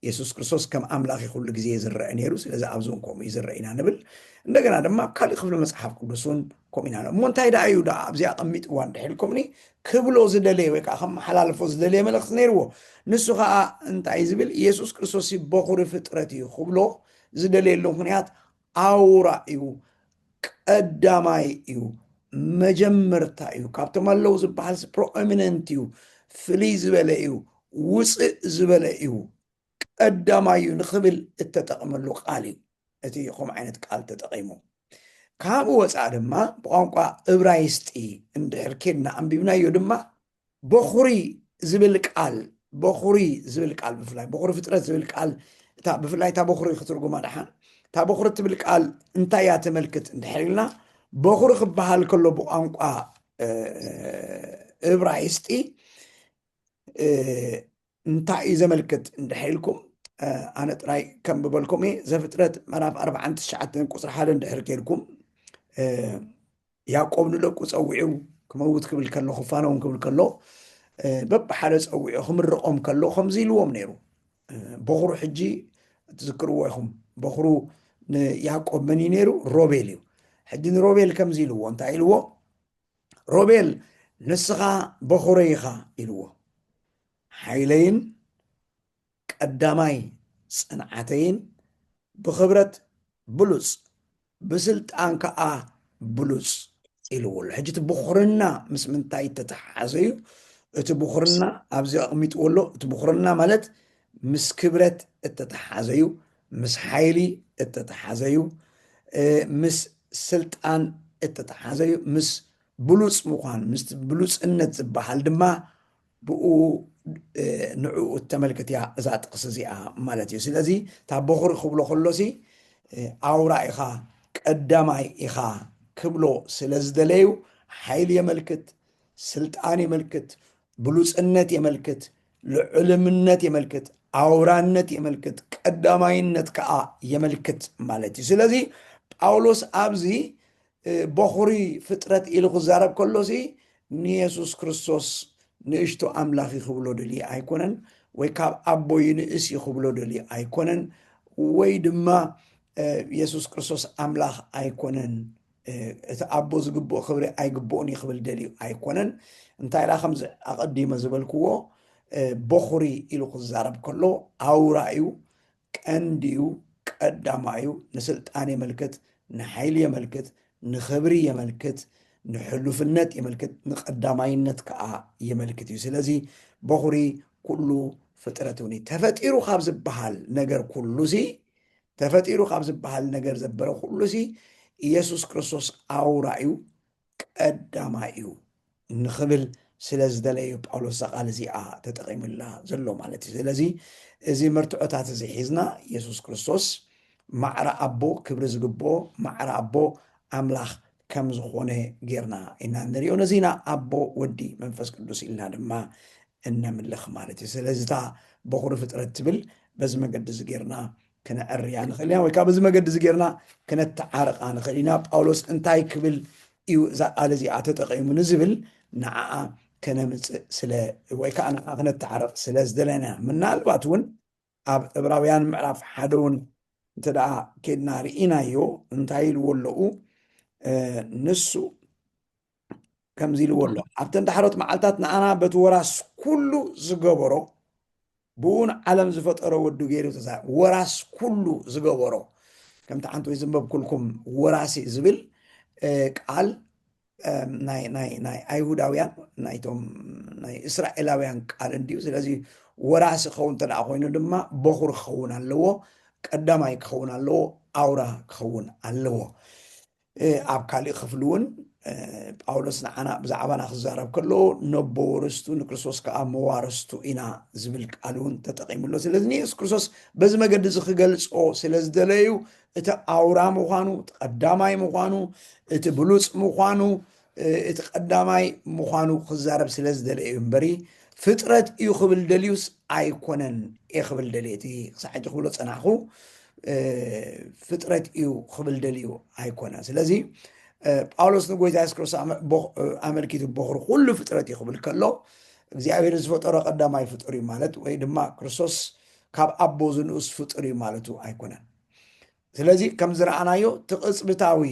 የሱስ ክርስቶስ ከም ኣምላኽ ኩሉ ግዜ ይዝረአ ነይሩ። ስለዚ ኣብዚ እውን ከምኡ ይዝረአ ኢና ንብል። እንደገና ድማ ኣብ ካሊእ ክፍሊ መጽሓፍ ቅዱስ እውን ከምኡ ኢና ንብል። እሞ እንታይ ደኣ እዩ ደኣ ኣብዚኣ ኣቐሚጥዋ እንድሕር ኢልኩምኒ፣ ክብሎ ዝደለየ ወይ ከዓ ከመሓላልፎ ዝደለየ መልእኽቲ ነይርዎ። ንሱ ከዓ እንታይ ዝብል፣ የሱስ ክርስቶስ በኹሪ ፍጥረት እዩ ክብሎ ዝደለየሉ ምኽንያት፣ ኣውራ እዩ፣ ቀዳማይ እዩ፣ መጀመርታ እዩ፣ ካብቶም ኣለዉ ዝበሃል ፕሮኤሚነንት እዩ፣ ፍልይ ዝበለ እዩ፣ ውፅእ ዝበለ እዩ፣ ቀዳማይ እዩ ንኽብል እተጠቕመሉ ቃል እዩ። እቲ ከምኡ ዓይነት ቃል ተጠቒሙ። ካብኡ ወፃእ ድማ ብቋንቋ እብራይስጢ እንድሕር ኬድና ኣንቢብናዮ ድማ፣ በኹሪ ዝብል ቃል፣ በኹሪ ዝብል ቃል ብፍላይ በኹሪ ፍጥረት ዝብል ቃል፣ እታ ብፍላይ እታ በኹሪ ክትርጉማ ደሓን፣ እታ በኹሪ ትብል ቃል እንታይ እያ ተመልክት እንድሕር ኢልና፣ በኹሪ ክበሃል ከሎ ብቋንቋ፣ እ፣ እብራይስጢ፣ እ፣ እንታይ እዩ ዘመልክት እንድሕር ኢልኩም፣ እ፣ ኣነ ጥራይ ከንብበልኩም እየ። ዘፍጥረት ምዕራፍ ኣርባዓን ትሽዓተን ቁጽሪ ሓደ እንድሕር ኬድኩም፣ እ፣ ያዕቆብ ንደቁ ጸዊዑ ክመውት ክብል ከሎ፣ ክፋነዎም ክብል ከሎ፣ እ፣ በብሓደ ጸዊዑ ክምርቖም ከሎ ከምዚ ኢልዎም ነይሩ። እ፣ በኹሩ ሕጂ ትዝክርዎ ኢኹም። በኹሩ ንያዕቆብ መን እዩ ነይሩ? ሮቤል እዩ። ሕጂ ንሮቤል ከምዚ ኢልዎ፣ እንታይ ኢልዎ? ሮቤል፣ ንስኻ በኹረይ ኢኻ ኢልዎ። ሓይለይን ቀዳማይ ጽንዓተይን ብኽብረት ብሉጽ፣ ብስልጣን ከኣ ብሉጽ ኢልዎ ኣሎ። ሕጂ እቲ ብኹርና ምስ ምንታይ እተተሓሓዘ እዩ? እቲ ብኹርና ኣብዚ ኣቕሚጥዎ ኣሎ። እቲ ብኹርና ማለት ምስ ክብረት እተተሓሓዘ እዩ፣ ምስ ሓይሊ እተተሓሓዘ እዩ፣ እ፣ ምስ ስልጣን እተተሓሓዘ እዩ፣ ምስ ብሉጽ ምዃን፣ ምስ ብሉጽነት ዝበሃል ድማ ብኡ፣ እ፣ ንዕኡ እተመልክት እያ እዛ ጥቕሲ እዚኣ ማለት እዩ። ስለዚ እታ በኹሪ ክብሎ ከሎሲ፣ እ፣ ኣውራ ኢኻ፣ ቀዳማይ ኢኻ ክብሎ ስለ ዝደለዩ፣ ሓይሊ የመልክት፣ ስልጣን የመልክት፣ ብሉጽነት የመልክት፣ ልዑልምነት የመልክት፣ ኣውራነት የመልክት፣ ቀዳማይነት ከኣ የመልክት ማለት እዩ። ስለዚ ጳውሎስ ኣብዚ፣ እ፣ በኹሪ ፍጥረት ኢሉ ክዛረብ ከሎሲ ንየሱስ ክርስቶስ ንእሽቶ ኣምላኽ እዩ ክብሎ ደልዩ ኣይኮነን፣ ወይ ካብ ኣቦ ይንእስ እዩ ክብሎ ደልዩ ኣይኮነን፣ ወይ ድማ፣ እ፣ የሱስ ክርስቶስ ኣምላኽ ኣይኮነን፣ እ፣ እቲ ኣቦ ዝግብኦ ክብሪ ኣይግብኦን እዩ ክብል ደልዩ ኣይኮነን። እንታይ ኢላ ከምዚ ኣቐዲመ ዝበልክዎ፣ እ፣ በኹሪ ኢሉ ክዛረብ ከሎ ኣውራ እዩ፣ ቀንዲ እዩ፣ ቀዳማይ እዩ፣ ንስልጣን የመልክት፣ ንሓይሊ የመልክት፣ ንኽብሪ የመልክት፣ ንሕሉፍነት የመልክት፣ ንቐዳማይነት ከኣ የመልክት እዩ። ስለዚ በኹሪ ኩሉ ፍጥረት እውን እዩ። ተፈጢሩ ካብ ዝበሃል ነገር ኩሉሲ፣ ተፈጢሩ ካብ ዝበሃል ነገር ዘበረ ኩሉሲ፣ ኢየሱስ ክርስቶስ ኣውራ እዩ፣ ቀዳማይ እዩ ንኽብል ስለ ዝደለየ እዩ ጳውሎስ እዛ ቃል እዚኣ ተጠቒሙላ ዘሎ ማለት እዩ። ስለዚ እዚ መርትዖታት እዚ ሒዝና፣ ኢየሱስ ክርስቶስ ማዕረ ኣቦ፣ ክብሪ ዝግብኦ ማዕረ ኣቦ፣ ኣምላኽ ከም ዝኾነ ጌርና ኢና ንሪኦ። ነዚ ኢና ኣቦ፣ ወዲ፣ መንፈስ ቅዱስ ኢልና ድማ እነምልኽ ማለት እዩ። ስለዚ እታ በኹሪ ፍጥረት ትብል በዚ መገዲ እዚ ጌርና ክነዕርያ ንኽእል ኢና፣ ወይ ከዓ በዚ መገዲ እዚ ጌርና ክነተዓርቓ ንኽእል ኢና። ጳውሎስ እንታይ ክብል እዩ እዛ ቃል እዚኣ ተጠቒሙ ንዝብል ንዓኣ ከነምጽእ ስለ፣ ወይ ከዓ ንዓኣ ክነተዓርቕ ስለ ዝደለና፣ ምናልባት እውን ኣብ ዕብራውያን ምዕራፍ ሓደ እውን እንተ ደኣ ኬድና ርኢናዮ፣ እንታይ ኢልዎ ኣለዉ? እ፣ ንሱ ከምዚ ኢልዎ ኣሎ፣ ኣብተን ዳሕሮት መዓልታት ንኣና በቲ ወራስ ኩሉ ዝገበሮ፣ ብኡ ንዓለም ዝፈጠሮ ወዱ ገይሩ ተዛ-፣ ወራስ ኩሉ ዝገበሮ። ከምቲ ሓንቲ ወይ ዘንበብኩልኩም ወራሲ ዝብል፣ እ፣ ቃል፣ እ፣ ናይ፣ ናይ፣ ናይ ኣይሁዳውያን፣ ናይቶም ናይ እስራኤላውያን ቃል እንድዩ። ስለዚ ወራሲ ክኸውን እንተ ደኣ ኮይኑ ድማ በኹር ክኸውን ኣለዎ፣ ቀዳማይ ክኸውን ኣለዎ፣ ኣውራ ክኸውን ኣለዎ። እ፣ ኣብ ካሊእ ክፍሊ እውን፣ እ፣ ጳውሎስ ንዓና ብዛዕባና ክዛረብ ከሎ፣ ነቦ ወርስቱ ንክርስቶስ ከኣ መዋርስቱ ኢና ዝብል ቃል እውን ተጠቒሙ ኣሎ። ስለዚ ንየሱስ ክርስቶስ በዚ መገዲ እዚ ክገልጾ ስለ ዝደለዩ፣ እቲ ኣውራ ምዃኑ፣ እቲ ቀዳማይ ምዃኑ፣ እቲ ብሉጽ ምዃኑ፣ እ፣ እቲ ቀዳማይ ምዃኑ ክዛረብ ስለ ዝደለየ እዩ እምበሪ፣ ፍጥረት እዩ ክብል ደልዩስ ኣይኮነን። እየ ክብል ደልየ፣ እቲ ክሳዕ ሕጂ ክብሎ ጸናሕኩ፣ እ፣ ፍጥረት እዩ ክብል ደልዩ ኣይኮነን። ስለዚ፣ እ፣ ጳውሎስ ንጎይታ የሱስ ክርስቶስ ኣመ-፣ ቦ-፣ እ፣ ኣመልኪቱ፣ ቦኽሪ ኩሉ ፍጥረት እዩ ክብል ከሎ፣ እግዚኣብሔር ዝፈጠሮ ቀዳማይ ፍጡር እዩ ማለት፣ ወይ ድማ ክርስቶስ ካብ ኣቦ ዝንኡስ ፍጡር እዩ ማለቱ ኣይኮነን። ስለዚ ከም ዝረኣናዮ፣ እቲ ቅጽብታዊ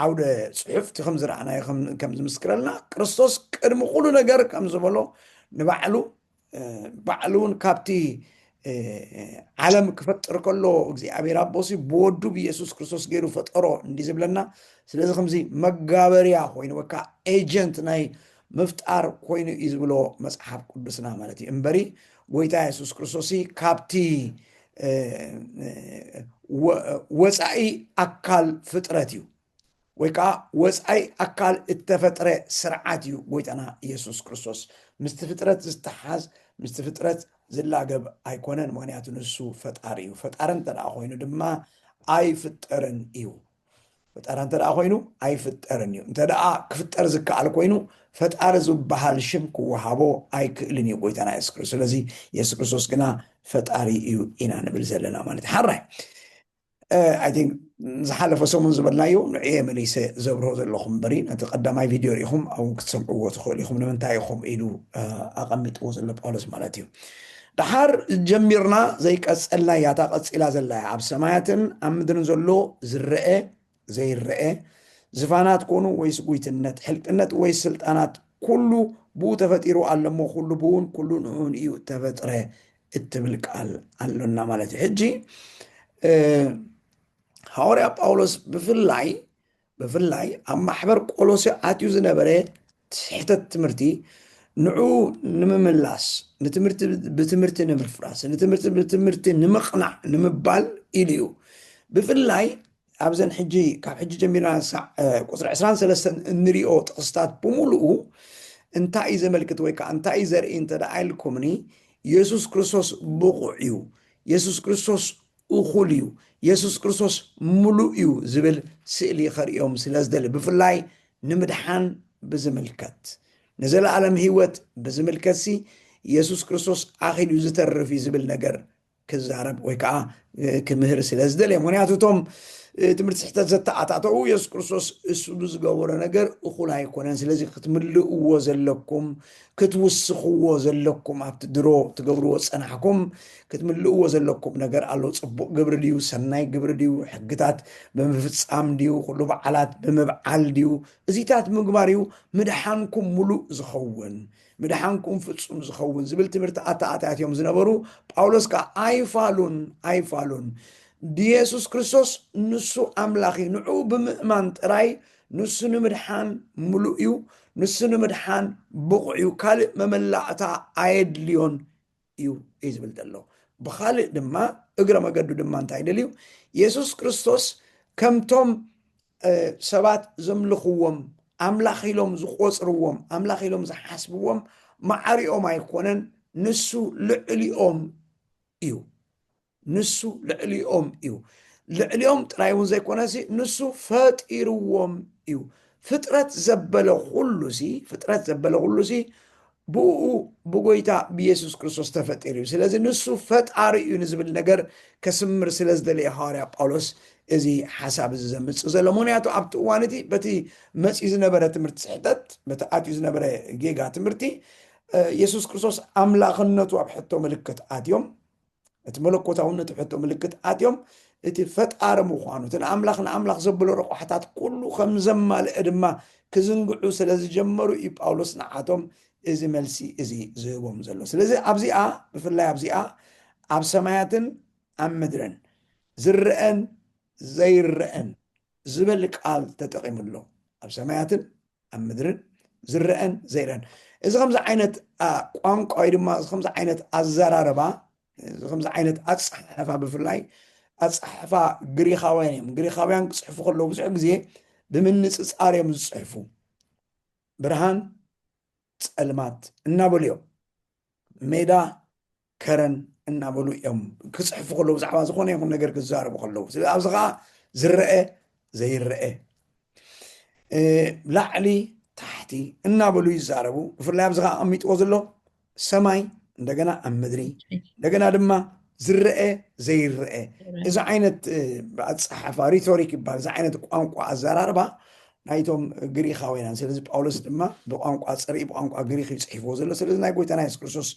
ዓውደ ጽሑፍ፣ እቲ ከም ዝረኣናዮ፣ ከም፣ ከም ዝምስክረልና፣ ክርስቶስ ቅድሚ ኩሉ ነገር ከም ዝበሎ፣ ንባዕሉ፣ እ፣ ባዕሉ እውን ካብቲ፣ እ፣ ዓለም ክፈጥር ከሎ እግዚኣብሔር ኣቦሲ ብወዱ ብየሱስ ክርስቶስ ገይሩ ፈጠሮ እንዲ ዝብለና። ስለዚ ከምዚ መጋበርያ ኮይኑ ወይ ከዓ ኤጀንት ናይ ምፍጣር ኮይኑ እዩ ዝብሎ መጽሓፍ ቅዱስና ማለት እዩ። እምበሪ ጎይታ የሱስ ክርስቶስ ካብቲ፣ እ፣ ወ-፣ ወጻኢ ኣካል ፍጥረት እዩ፣ ወይ ከዓ ወጻኢ ኣካል እተፈጥረ ስርዓት እዩ። ጎይታና የሱስ ክርስቶስ ምስቲ ፍጥረት ዝተሓዝ፣ ምስቲ ፍጥረት ዝላገብ ኣይኮነን። ምኽንያቱ ንሱ ፈጣሪ እዩ። ፈጣሪ እንተ ደኣ ኮይኑ ድማ ኣይፍጠርን እዩ። ፈጣሪ እንተ ደኣ ኮይኑ ኣይፍጠርን እዩ። እንተ ደኣ ክፍጠር ዝከኣል ኮይኑ፣ ፈጣሪ ዝበሃል ሽም ክወሃቦ ኣይክእልን እዩ ጎይታና የሱስ ክርስቶስ። ስለዚ የሱስ ክርስቶስ ግና ፈጣሪ እዩ ኢና ንብል ዘለና ማለት እዩ። ሓራይ፣ እ፣ I think ዝሓለፈ ሰሙን ዝበልናዮ ንዕየ መሊሰ ዘብርሆ ዘለኹ እምበሪ፣ ነቲ ቀዳማይ ቪድዮ ርኢኹም ኣብኡ ክትሰምዕዎ ትኽእሉ ኢኹም። ንምንታይ ኢኹም ኢሉ፣ እ፣ ኣቐሚጥዎ ዘሎ ጳውሎስ ማለት እዩ። ደሓር ጀሚርና ዘይቀጸልናያ፣ እታ ቀጺላ ዘላ እያ። ኣብ ሰማያትን ኣብ ምድርን ዘሎ ዝረአ ዘይረአ፣ ዝፋናት ኮኑ ወይስ ጉይትነት፣ ሕልቅነት ወይስ ስልጣናት፣ ኩሉ ብኡ ተፈጢሩ ኣሎ እሞ፣ ኩሉ ብኡን ኩሉ ንእኡን እዩ ተፈጥረ እትብል ቃል ኣሎና ማለት እዩ። ሕጂ፣ እ፣ ሃዋርያ ጳውሎስ ብፍላይ፣ ብፍላይ ኣብ ማሕበር ቆሎሴ ኣትዩ ዝነበረ ስሕተት ትምህርቲ፣ ንዕኡ ንምምላስ፣ ንትምህርቲ ብትምህርቲ ንምፍራስ፣ ንትምህርቲ ብትምህርቲ ንምቕናዕ ንምባል ኢሉ እዩ። ብፍላይ ኣብዘን ሕጂ፣ ካብ ሕጂ ጀሚርና ሳዕ፣ እ፣ ቁጽሪ ዕስራን ሰለስተን እንሪኦ ጥቕስታት ብምሉኡ እንታይ እዩ ዘመልክት ወይ ከዓ እንታይ እዩ ዘርኢ እንተ ደኣ ኢልኩምኒ፣ የሱስ ክርስቶስ ብቑዕ እዩ፣ የሱስ ክርስቶስ እኹል እዩ፣ የሱስ ክርስቶስ ምሉእ እዩ ዝብል ስእሊ ከርእዮም ስለ ዝደሊ፣ ብፍላይ ንምድሓን ብዝምልከት፣ ንዘለኣለም ህይወት ብዝምልከትሲ፣ የሱስ ክርስቶስ ኣኺሉ እዩ ዝተርፍ እዩ ዝብል ነገር ክዛረብ ወይ ከዓ፣ እ፣ ክምህር ስለ ዝደልየ። ምኽንያቱ እቶም፣ እ፣ ትምህርቲ ስሕተት ዘተኣታተዉ፣ የሱስ ክርስቶስ እሱ ብዝገበሮ ነገር እኹል ኣይኮነን። ስለዚ ክትምልእዎ ዘለኩም፣ ክትውስኽዎ ዘለኩም፣ ኣብቲ ድሮ ትገብርዎ ዝጸናሕኩም ክትምልእዎ ዘለኩም ነገር ኣሎ። ጽቡቕ ግብሪ ድዩ? ሰናይ ግብሪ ድዩ? ሕግታት ብምፍጻም ድዩ? ኩሉ በዓላት ብምብዓል ድዩ? እዚታት ምግባር እዩ ምድሓንኩም ምሉእ ዝኸውን፣ ምድሓንኩም ፍጹም ዝኸውን ዝብል ትምህርቲ ኣተኣታትዮም ዝነበሩ፣ ጳውሎስ ከኣ ኣይፋሉን፣ ኣይፋሉን። ብየሱስ ክርስቶስ ንሱ ኣምላኽ እዩ። ንዕኡ ብምእማን ጥራይ ንሱ ንምድሓን ምሉእ እዩ፣ ንሱ ንምድሓን ብቑዕ እዩ። ካልእ መመላእታ ኣየድልዮን እዩ፣ እዩ ዝብል ዘሎ። ብኻልእ ድማ፣ እግረ መገዱ ድማ እንታይ ደልዩ? የሱስ ክርስቶስ ከምቶም፣ እ፣ ሰባት ዘምልኽዎም፣ ኣምላኽ ኢሎም ዝቖጽርዎም፣ ኣምላኽ ኢሎም ዝሓስብዎም ማዕሪኦም ኣይኮነን፣ ንሱ ልዕሊኦም እዩ። ንሱ ልዕሊኦም እዩ። ልዕሊኦም ጥራይ እውን ዘይኮነሲ፣ ንሱ ፈጢርዎም እዩ። ፍጥረት ዘበለ ኩሉሲ፣ ፍጥረት ዘበለ ኩሉሲ ብኡ፣ ብጎይታ ብየሱስ ክርስቶስ ተፈጢሩ እዩ። ስለዚ ንሱ ፈጣሪ እዩ ንዝብል ነገር ከስምር ስለ ዝደለየ ሃዋርያ ጳውሎስ እዚ ሓሳብ እዚ ዘምጽእ ዘሎ። ምኽንያቱ ኣብቲ እዋን እቲ በቲ መጺኡ ዝነበረ ትምህርቲ ስሕተት፣ በቲ ኣትዩ ዝነበረ ጌጋ ትምህርቲ፣ እ፣ የሱስ ክርስቶስ ኣምላኽነቱ ኣብ ሕቶ ምልክት ኣትዮም፣ እቲ መለኮታውነት ሕቶ ምልክት ኣትዮም፣ እቲ ፈጣሪ ምዃኑ፣ እቲ ንኣምላኽ ንኣምላኽ ዘብሎ ረቋሕታት ኩሉ ከም ዘማልአ ድማ ክዝንግዑ ስለ ዝጀመሩ እዩ ጳውሎስ ንዓቶም እዚ መልሲ እዚ ዝህቦም ዘሎ። ስለዚ ኣብዚኣ፣ ብፍላይ ኣብዚኣ፣ ኣብ ሰማያትን ኣብ ምድርን ዝረአን ዘይረአን ዝብል ቃል ተጠቒሙ ኣሎ። ኣብ ሰማያትን ኣብ ምድርን ዝረአን ዘይረአን። እዚ ከምዚ ዓይነት፣ አ፣ ቋንቋ ወይ ድማ እዚ ከምዚ ዓይነት ኣዘራርባ፣ እዚ ከምዚ ዓይነት ኣጸሓሕፋ፣ ብፍላይ ኣጸሓሕፋ ግሪኻውያን እዮም። ግሪኻውያን ክጽሕፉ ከለዉ ብዙሕ ግዜ ብምንጽጻር እዮም ዝጽሕፉ። ብርሃን ጸልማት እናበሉ እዮም። ሜዳ ከረን እናበሉ እዮም ክጽሕፉ ከለዉ፣ ብዛዕባ ዝኾነ ይኹን ነገር ክዛረቡ ከለዉ። ስለዚ ኣብዚ ኸኣ ዝረአ ዘይረአ፣ እ፣ ላዕሊ ታሕቲ እናበሉ ይዛረቡ። ብፍላይ ኣብዚ ኸኣ ኣቐሚጥዎ ዘሎ ሰማይ፣ እንደገና ኣብ ምድሪ፣ እንደገና ድማ ዝረአ ዘይረአ። እዚ ዓይነት ኣፀሓፋ ሪቶሪክ ይባል። እዚ ዓይነት ቋንቋ ኣዘራርባ ናይቶም ግሪኻውያን። ስለዚ ጳውሎስ ድማ ብቋንቋ ፅርኢ፣ ብቋንቋ ግሪክ እዩ ፅሒፍዎ ዘሎ። ስለዚ ናይ ጎይታና የሱስ ክርስቶስ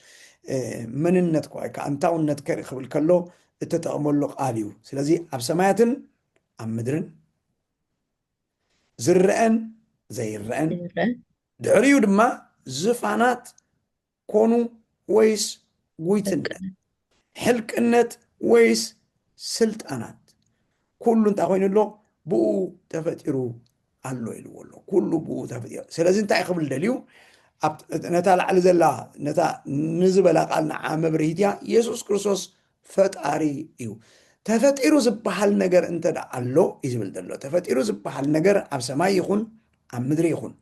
መንነት ከ ኣንታውነት ከርኢ ክብል ከሎ እተጠቕመሉ ቃል እዩ። ስለዚ ኣብ ሰማያትን ኣብ ምድርን ዝረአን ዘይረአን፣ ድሕሪኡ ድማ ዝፋናት ኮኑ ወይስ ጉይትነት፣ ሕልቅነት ወይስ ስልጣናት፣ ኩሉ እንታይ ኮይኑ ኣሎ? ብኡ ተፈጢሩ ኣሎ ኢልዎ ኣሎ። ኩሉ ብኡ ተፈጢሩ። ስለዚ እንታይ ክብል ደልዩ? ነታ ላዕሊ ዘላ፣ ነታ ንዝበላ ቃል ንዓ መብርሂት እያ። የሱስ ክርስቶስ ፈጣሪ እዩ። ተፈጢሩ ዝበሃል ነገር እንተ ደኣ ኣሎ እዩ ዝብል ዘሎ። ተፈጢሩ ዝበሃል ነገር ኣብ ሰማይ ይኹን ኣብ ምድሪ ይኹን፣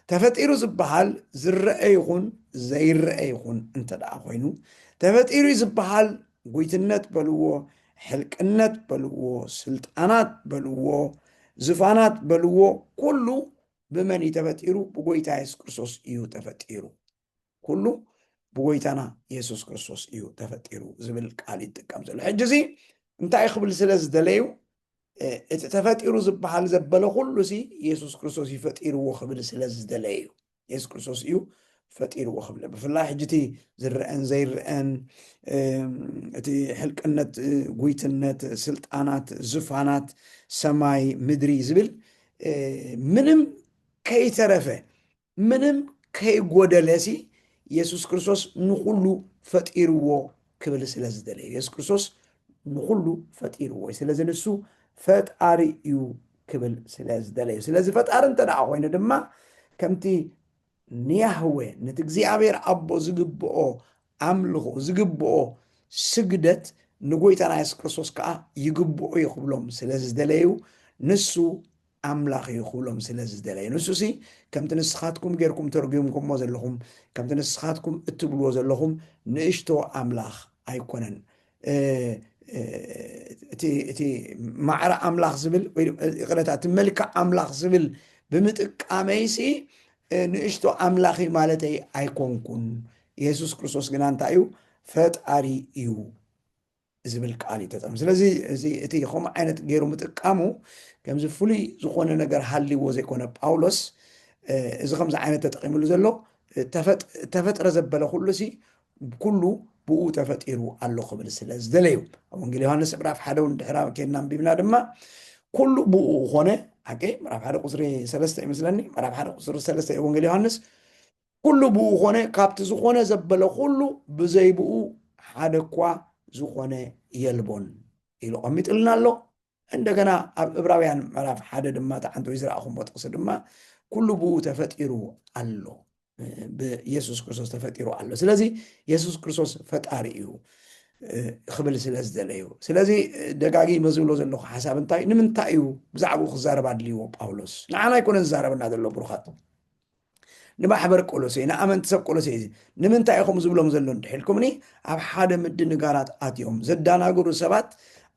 ተፈጢሩ ዝበሃል ዝረአ ይኹን ዘይረአ ይኹን እንተ ደኣ ኮይኑ፣ ተፈጢሩ ዝበሃል ጉይትነት በልዎ፣ ሕልቅነት በልዎ፣ ስልጣናት በልዎ፣ ዝፋናት በልዎ፣ ኩሉ ብመን እዩ ተፈጢሩ? ብጎይታ የሱስ ክርስቶስ እዩ ተፈጢሩ። ኩሉ ብጎይታና የሱስ ክርስቶስ እዩ ተፈጢሩ ዝብል ቃል ይጥቀም ዘሎ። ሕጂ እዚ እንታይ ክብል ስለ ዝደለዩ? እቲ ተፈጢሩ ዝበሃል ዘበለ ኩሉ ሲ የሱስ ክርስቶስ እዩ ፈጢርዎ ክብል ስለ ዝደለዩ እዩ። የሱስ ክርስቶስ እዩ ፈጢርዎ ክብል። ብፍላይ ሕጂ እቲ ዝረአን ዘይረአን፣ እቲ ሕልቅነት፣ ጉይትነት፣ ስልጣናት፣ ዝፋናት፣ ሰማይ፣ ምድሪ ዝብል ምንም ከይተረፈ፣ ምንም ከይጎደለ ሲ የሱስ ክርስቶስ ንኹሉ ፈጢርዎ ክብል ስለ ዝደለዩ፣ የሱስ ክርስቶስ ንኹሉ ፈጢርዎ እዩ። ስለዚ ንሱ ፈጣሪ እዩ ክብል ስለ ዝደለዩ። ስለዚ ፈጣሪ እንተ ደኣ ኮይኑ ድማ ከምቲ ንያህዌ፣ ነቲ እግዚኣብሔር ኣቦ ዝግብኦ ኣምልኾ፣ ዝግብኦ ስግደት ንጎይታና የሱስ ክርስቶስ ከኣ ይግብኦ እዩ ክብሎም ስለ ዝደለዩ፣ ንሱ ኣምላኽ እዩ ክብሎም ስለ ዝደለዩ። ንሱ ሲ ከምቲ ንስኻትኩም ጌርኩም ተርጉምኩሞ ዘለኹም፣ ከምቲ ንስኻትኩም እትብልዎ ዘለኹም ንእሽቶ ኣምላኽ ኣይኮነን። እቲ ማዕረ ኣምላኽ ዝብል፣ ወይ ይቕረታ፣ እቲ መልክዕ ኣምላኽ ዝብል ብምጥቃመይሲ ንእሽቶ ኣምላኽ እዩ ማለተይ ኣይኮንኩን። የሱስ ክርስቶስ ግና እንታይ እዩ? ፈጣሪ እዩ ዝብል ቃል እዩ ተጠቕሙ። ስለዚ እዚ እቲ ከምኡ ዓይነት ገይሩ ምጥቃሙ ከምዚ ፍሉይ ዝኾነ ነገር ሃልይዎ ዘይኮነ ጳውሎስ፣ እዚ ከምዚ ዓይነት ተጠቒምሉ ዘሎ፣ ተፈጥረ ዘበለ ኩሉ ሲ ኩሉ ብኡ ተፈጢሩ ኣሎ ክብል ስለ ዝደለዩ። ኣብ ወንጌል ዮሃንስ ምዕራፍ ሓደ እውን ድሕራ ኬድና ኣንቢብና ድማ ኩሉ ብኡ ኾነ። ሓቂ ምዕራፍ ሓደ ቁፅሪ ሰለስተ ይመስለኒ፣ ምዕራፍ ሓደ ቁፅሪ ሰለስተ ወንጌል ዮሃንስ፣ ኩሉ ብኡ ኾነ፣ ካብቲ ዝኾነ ዘበለ ኩሉ፣ ብዘይ ብኡ ሓደ እኳ ዝኾነ የልቦን ኢሉ ቀሚጥልና ኣሎ። እንደገና ኣብ እብራውያን ምዕራፍ ሓደ ድማ ተዓንቶ ዝረኣኹምዎ ጥቕሲ ድማ ኩሉ ብኡ ተፈጢሩ ኣሎ፣ ብየሱስ ክርስቶስ ተፈጢሩ ኣሎ። ስለዚ የሱስ ክርስቶስ ፈጣሪ እዩ ክብል ስለ ዝደለዩ። ስለዚ ደጋጊመ ዝብሎ ዘለኹ ሓሳብ እንታይ፣ ንምንታይ እዩ ብዛዕባኡ ክዛረብ ኣድልይዎ ጳውሎስ? ንዓና ኣይኮነን ዝዛረበና ዘሎ ብሩኻት። ንማሕበር ቆሎሴ፣ ንኣመንቲ ሰብ ቆሎሴ ንምንታይ ኢኹም ዝብሎም ዘሎ እንድሕልኩምኒ፣ ኣብ ሓደ ምድንጋራት ኣትዮም ዘዳናግሩ ሰባት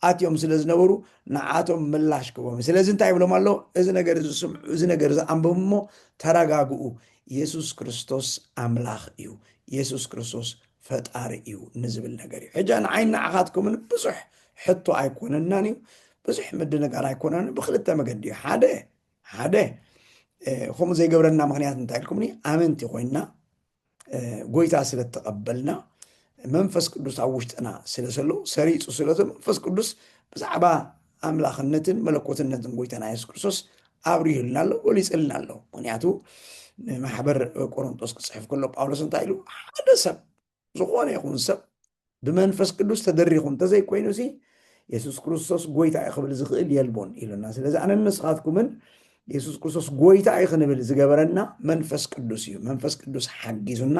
ኣትዮም ስለ ዝነበሩ ንዓቶም ምላሽ ክቦም። ስለዚ እንታይ ይብሎም ኣሎ? እዚ ነገር ዝስምዑ፣ እዚ ነገር ዝኣንብቡ እሞ ተረጋግኡ። የሱስ ክርስቶስ ኣምላኽ እዩ። የሱስ ክርስቶስ ፈጣሪ እዩ ንዝብል ነገር እዩ። ሕጂ ንዓይ ንዓኻትኩምን ብዙሕ ሕቶ ኣይኮነናን እዩ። ብዙሕ ምድንጋር ኣይኮነን። ብክልተ መገዲ እዩ። ሓደ ሓደ ከምኡ ዘይገብረና ምክንያት እንታይ ኢልኩምኒ? ኣመንቲ ኮይንና፣ ጎይታ ስለ እተቐበልና፣ መንፈስ ቅዱስ ኣብ ውሽጥና ስለ ዘሎ፣ ሰሪጹ ስለ ዘሎ፣ መንፈስ ቅዱስ ብዛዕባ ኣምላኽነትን መለኮትነትን ጎይታና የሱስ ክርስቶስ ኣብሪሁልና ኣሎ፣ ገሊጽልና ኣሎ። ምክንያቱ ንማሕበር ቆሮንጦስ ክጽሕፍ ከሎ ጳውሎስ እንታይ ኢሉ? ሓደ ሰብ፣ ዝኾነ ይኹን ሰብ ብመንፈስ ቅዱስ ተደሪኹ እንተዘይኮይኑ ሲ የሱስ ክርስቶስ ጎይታ እዩ ክብል ዝኽእል የልቦን ኢሉና። ስለዚ ኣነን ንስኻትኩምን የሱስ ክርስቶስ ጎይታ እዩ ክንብል ዝገበረና መንፈስ ቅዱስ እዩ። መንፈስ ቅዱስ ሓጊዙና፣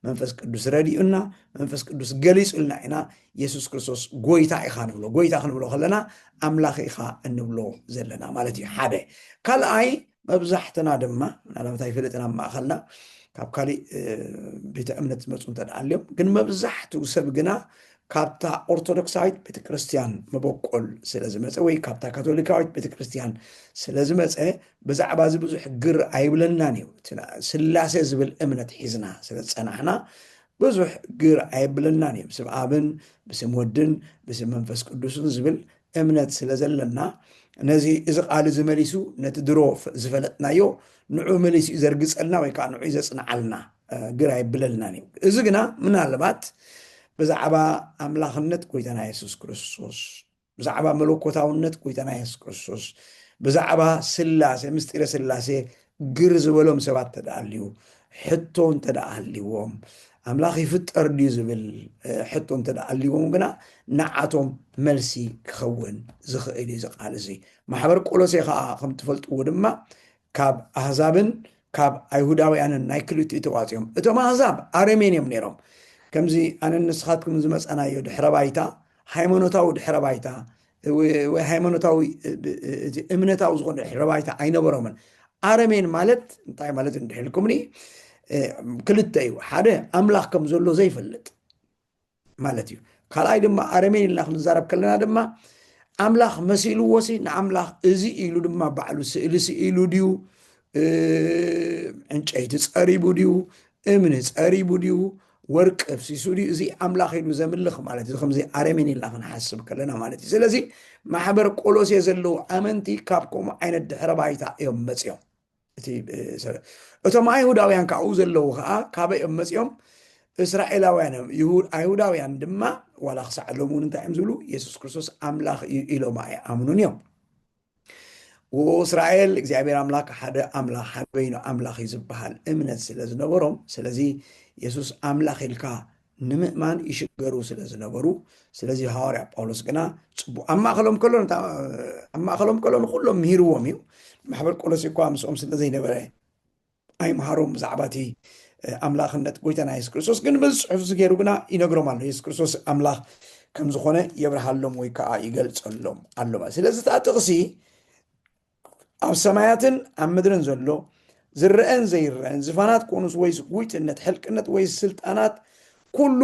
መንፈስ ቅዱስ ረዲኡና፣ መንፈስ ቅዱስ ገሊጹልና ኢና የሱስ ክርስቶስ ጎይታ ኢኻ ንብሎ። ጎይታ ክንብሎ ከለና ኣምላኽ ኢኻ እንብሎ ዘለና ማለት እዩ። ሓደ። ካልኣይ፣ መብዛሕትና ድማ ምናልባት ኣይፈልጥን ኣብ ማእኸልና ካብ ካሊእ ቤተ እምነት ዝመፁ እንተ ደኣ ኣልዮም፣ ግን መብዛሕትኡ ሰብ ግና ካብታ ኦርቶዶክሳዊት ቤተክርስትያን መበቆል ስለ ዝመፀ ወይ ካብታ ካቶሊካዊት ቤተክርስትያን ስለ ዝመፀ ብዛዕባ እዚ ብዙሕ ግር ኣይብለናን እዩ። ስላሴ ዝብል እምነት ሒዝና ስለ ዝፀናሕና ብዙሕ ግር ኣየብለናን እዮም። ስም ኣብን ብስም ወድን ብስም መንፈስ ቅዱስን ዝብል እምነት ስለ ዘለና፣ ነዚ፣ እዚ ቃል እዚ መሊሱ ነቲ ድሮ ዝፈለጥናዮ ንዑ መሊሱ እዩ ዘርግጸልና ወይ ከዓ ንዑ እዩ ዘጽንዓልና፣ ግር ኣይብለልናን እዩ። እዚ ግና ምናልባት ብዛዕባ ኣምላኽነት ጎይታና የሱስ ክርስቶስ፣ ብዛዕባ መለኮታውነት ጎይታና የሱስ ክርስቶስ፣ ብዛዕባ ስላሴ፣ ምስጢረ ስላሴ ግር ዝበሎም ሰባት ተደኣልዩ፣ ሕቶ እንተ ደኣ ሃልይዎም፣ ኣምላኽ ይፍጠር ድዩ ዝብል ሕቶ እንተ ደኣ ሃልይዎም ግና፣ ንዓቶም መልሲ ክኸውን ዝኽእል እዩ እዚ ቃል እዚ። ማሕበር ቆሎሴ ኸዓ ከም ትፈልጥዎ ድማ፣ ካብ ኣህዛብን ካብ ኣይሁዳውያንን ናይ ክልቲኡ ተዋፂኦም። እቶም ኣህዛብ ኣረሜን እዮም ነይሮም። ከምዚ ኣነን ንስኻትኩም ዝመፃናዮ ድሕረ ባይታ፣ ሃይማኖታዊ ድሕረ ባይታ፣ ወይ፣ ወይ ሃይማኖታዊ፣ እቲ እምነታዊ ዝኾነ ድሕረ ባይታ ኣይነበሮምን። ኣረሜን ማለት እንታይ ማለት እንድሕልኩምኒ፣ ክልተ እዩ። ሓደ፣ ኣምላኽ ከም ዘሎ ዘይፈልጥ ማለት እዩ። ካልኣይ ድማ፣ ኣረሜን ኢልና ክንዛረብ ከለና ድማ፣ ኣምላኽ መሲልዎ ሲ ንኣምላኽ እዚ ኢሉ ድማ ባዕሉ ስእሊ ስኢሉ ድዩ፣ እ፣ ዕንጨይቲ ጸሪቡ ድዩ፣ እምኒ ጸሪቡ ድዩ፣ ወርቂ ኣፍሲሱ ድዩ፣ እዚ ኣምላኽ ኢሉ ዘምልኽ ማለት እዩ። ከምዚ ኣረሜን ኢልና ክንሓስብ ከለና ማለት እዩ። ስለዚ ማሕበር ቆሎሴ ዘለዉ ኣመንቲ ካብ ከምኡ ዓይነት ድሕረ ባይታ እዮም መጺኦም። እቲ፣ እ፣ ሰ-፣ እቶም ኣይሁዳውያን ካብኡ ዘለዉ ኸዓ ካበይ እዮም መጺኦም? እስራኤላውያን እዮም። ይሁ-፣ ኣይሁዳውያን ድማ ዋላ ክሳዕ ሎም እውን እንታይ እዮም ዝብሉ? የሱስ ክርስቶስ ኣምላኽ እዩ ኢሎም ኣይኣምኑን እዮም። ወእስራኤል እግዚኣብሔር ኣምላክ ሓደ ኣምላኽ፣ ሓደ በይኑ ኣምላኽ እዩ ዝበሃል እምነት ስለ ዝነበሮም፣ ስለዚ የሱስ ኣምላኽ ኢልካ ንምእማን ይሽገሩ ስለ ዝነበሩ፣ ስለዚ ሃዋርያ ጳውሎስ ግና ጽቡቕ ኣብ ማእከሎም ከሎ፣ ኣብ ማእከሎም ከሎ ንኹሎም ምሂርዎም እዩ። ማሕበር ቆሎሴ እኳ ምስኦም ስለ ዘይነበረ ኣይምሃሮም ብዛዕባ እቲ ኣምላኽነት ጎይታና የሱስ ክርስቶስ። ግን በዚ ጽሑፍ እዚ ገይሩ ግና ይነግሮም ኣሎ፣ የሱስ ክርስቶስ ኣምላኽ ከም ዝኾነ የብርሃሎም ወይ ከዓ ይገልጸሎም ኣሎ ማለት። ስለዚ እታ ጥቕሲ ኣብ ሰማያትን ኣብ ምድርን ዘሎ ዝረአን ዘይረአን ዝፋናት ኮኑስ ወይስ ጉይትነት፣ ሕልቅነት ወይስ ስልጣናት፣ ኩሉ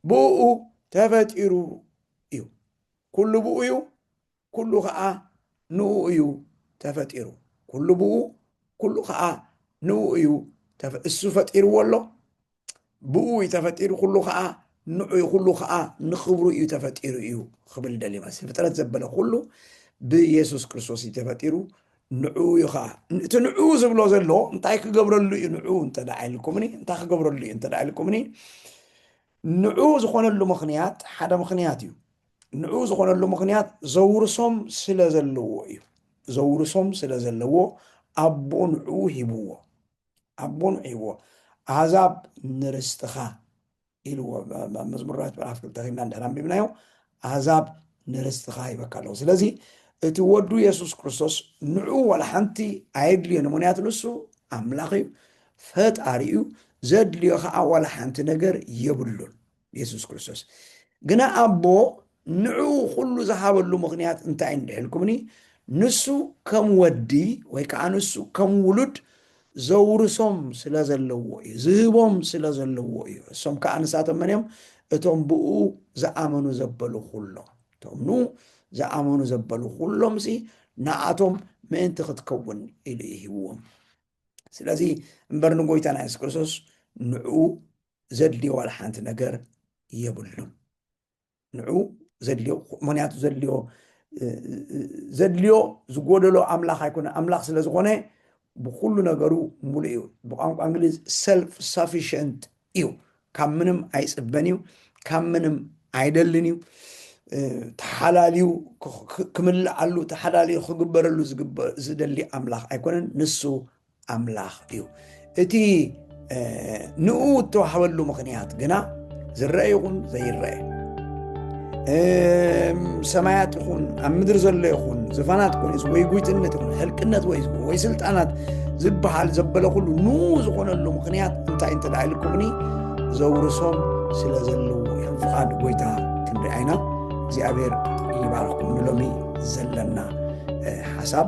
ብኡ ተፈጢሩ እዩ። ኩሉ ብኡ እዩ፣ ኩሉ ኸዓ ንኡ እዩ ተፈጢሩ። ኩሉ ብኡ፣ ኩሉ ኸዓ ንኡ እዩ ተፈ-፣ እሱ ፈጢርዎ ኣሎ። ብኡ እዩ ተፈጢሩ፣ ኩሉ ኸዓ ንዑ እዩ፣ ኩሉ ኸዓ ንኽብሩ እዩ ተፈጢሩ እዩ ክብል ደልዩ ማለት እዩ። ፍጥረት ዘበለ ኩሉ ብየሱስ ክርስቶስ እዩ ተፈጢሩ፣ ንዑ እዩ ኸዓ። እቲ ንዑ ዝብሎ ዘሎ እንታይ ክገብረሉ እዩ ንዑ እንተ ደኣ ኢልኩምኒ፣ እንታይ ክገብረሉ እዩ እንተ ደኣ ኢልኩምኒ፣ ንዑ ዝኾነሉ ምኽንያት ሓደ ምኽንያት እዩ። ንዑ ዝኾነሉ ምኽንያት ዘውርሶም ስለ ዘለዎ እዩ። ዘውርሶም ስለ ዘለዎ ኣቦ ንዑ ሂብዎ። ኣቦ ንዑ ሂብዎ። ኣህዛብ ንርስትኻ ኢልዎ። ኣብ መዝሙር ዳዊት ምዕራፍ ክልተ ኺድና እንድሕር ኣንቢብናዮ፣ ኣህዛብ ንርስትኻ ሂበካ ኣለኹ። ስለዚ እቲ ወዱ የሱስ ክርስቶስ ንዑ ዋላ ሓንቲ ኣየድልዮን፣ ምኽንያቱ ንሱ ኣምላኽ እዩ፣ ፈጣሪ እዩ፣ ዘድልዮ ኸዓ ዋላ ሓንቲ ነገር የብሉን። የሱስ ክርስቶስ ግና ኣቦ ንዑ ኩሉ ዝሃበሉ ምኽንያት እንታይ እንድሕልኩምኒ፣ ንሱ ከም ወዲ ወይ ከዓ ንሱ ከም ውሉድ ዘውርሶም ስለ ዘለዎ እዩ፣ ዝህቦም ስለ ዘለዎ እዩ። እሶም ከዓ ንሳቶም መን እዮም? እቶም ብኡ ዝኣመኑ ዘበሉ ኩሎም። እቶም ንኡ ዝኣመኑ ዘበሉ ኩሎም ሲ ንኣቶም ምእንቲ ክትከውን ኢሉ እዩ ሂብዎም። ስለዚ እምበር ንጎይታና የሱስ ክርስቶስ ንዑ ዘድልዮ ዋላ ሓንቲ ነገር የብሉን። ንዑ ዘድልዮ፣ ምኽንያቱ ዘድልዮ፣ ዘድልዮ ዝጎደሎ ኣምላኽ ኣይኮነ። ኣምላኽ ስለ ዝኾነ ብኩሉ ነገሩ ሙሉእ እዩ። ብቋንቋ እንግሊዝ ሰልፍ ሳፊሽንት እዩ። ካብ ምንም ኣይጽበን እዩ፣ ካብ ምንም ኣይደልን እዩ። እ፣ ተሓላልዩ ክ-፣ ክ-፣ ክምልኣሉ፣ ተሓላልዩ ክግበረሉ ዝግበ-፣ ዝደሊ ኣምላኽ ኣይኮነን። ንሱ ኣምላኽ እዩ። እቲ፣ እ፣ ንኡ እተዋህበሉ ምኽንያት ግና ዝረአ ይኹን ዘይረአ፣ እም፣ ሰማያት ይኹን ኣብ ምድሪ ዘሎ ይኹን ዝፋናት ኮኑስ ወይ ጉይትነት ይኹን ሕልቅነት ወይ፣ ወይ ስልጣናት ዝበሃል ዘበለ ኩሉ ንኡ ዝኾነሉ ምኽንያት እንታይ እንተ ደኣ ኢልኩምኒ፣ ዘውርሶም ስለ ዘለዉ እዮም። ፍቓድ ጎይታ ክንርኢ ኢና። እግዚኣብሔር ይባርኽኩም። ንሎሚ ዘለና፣ እ፣ ሓሳብ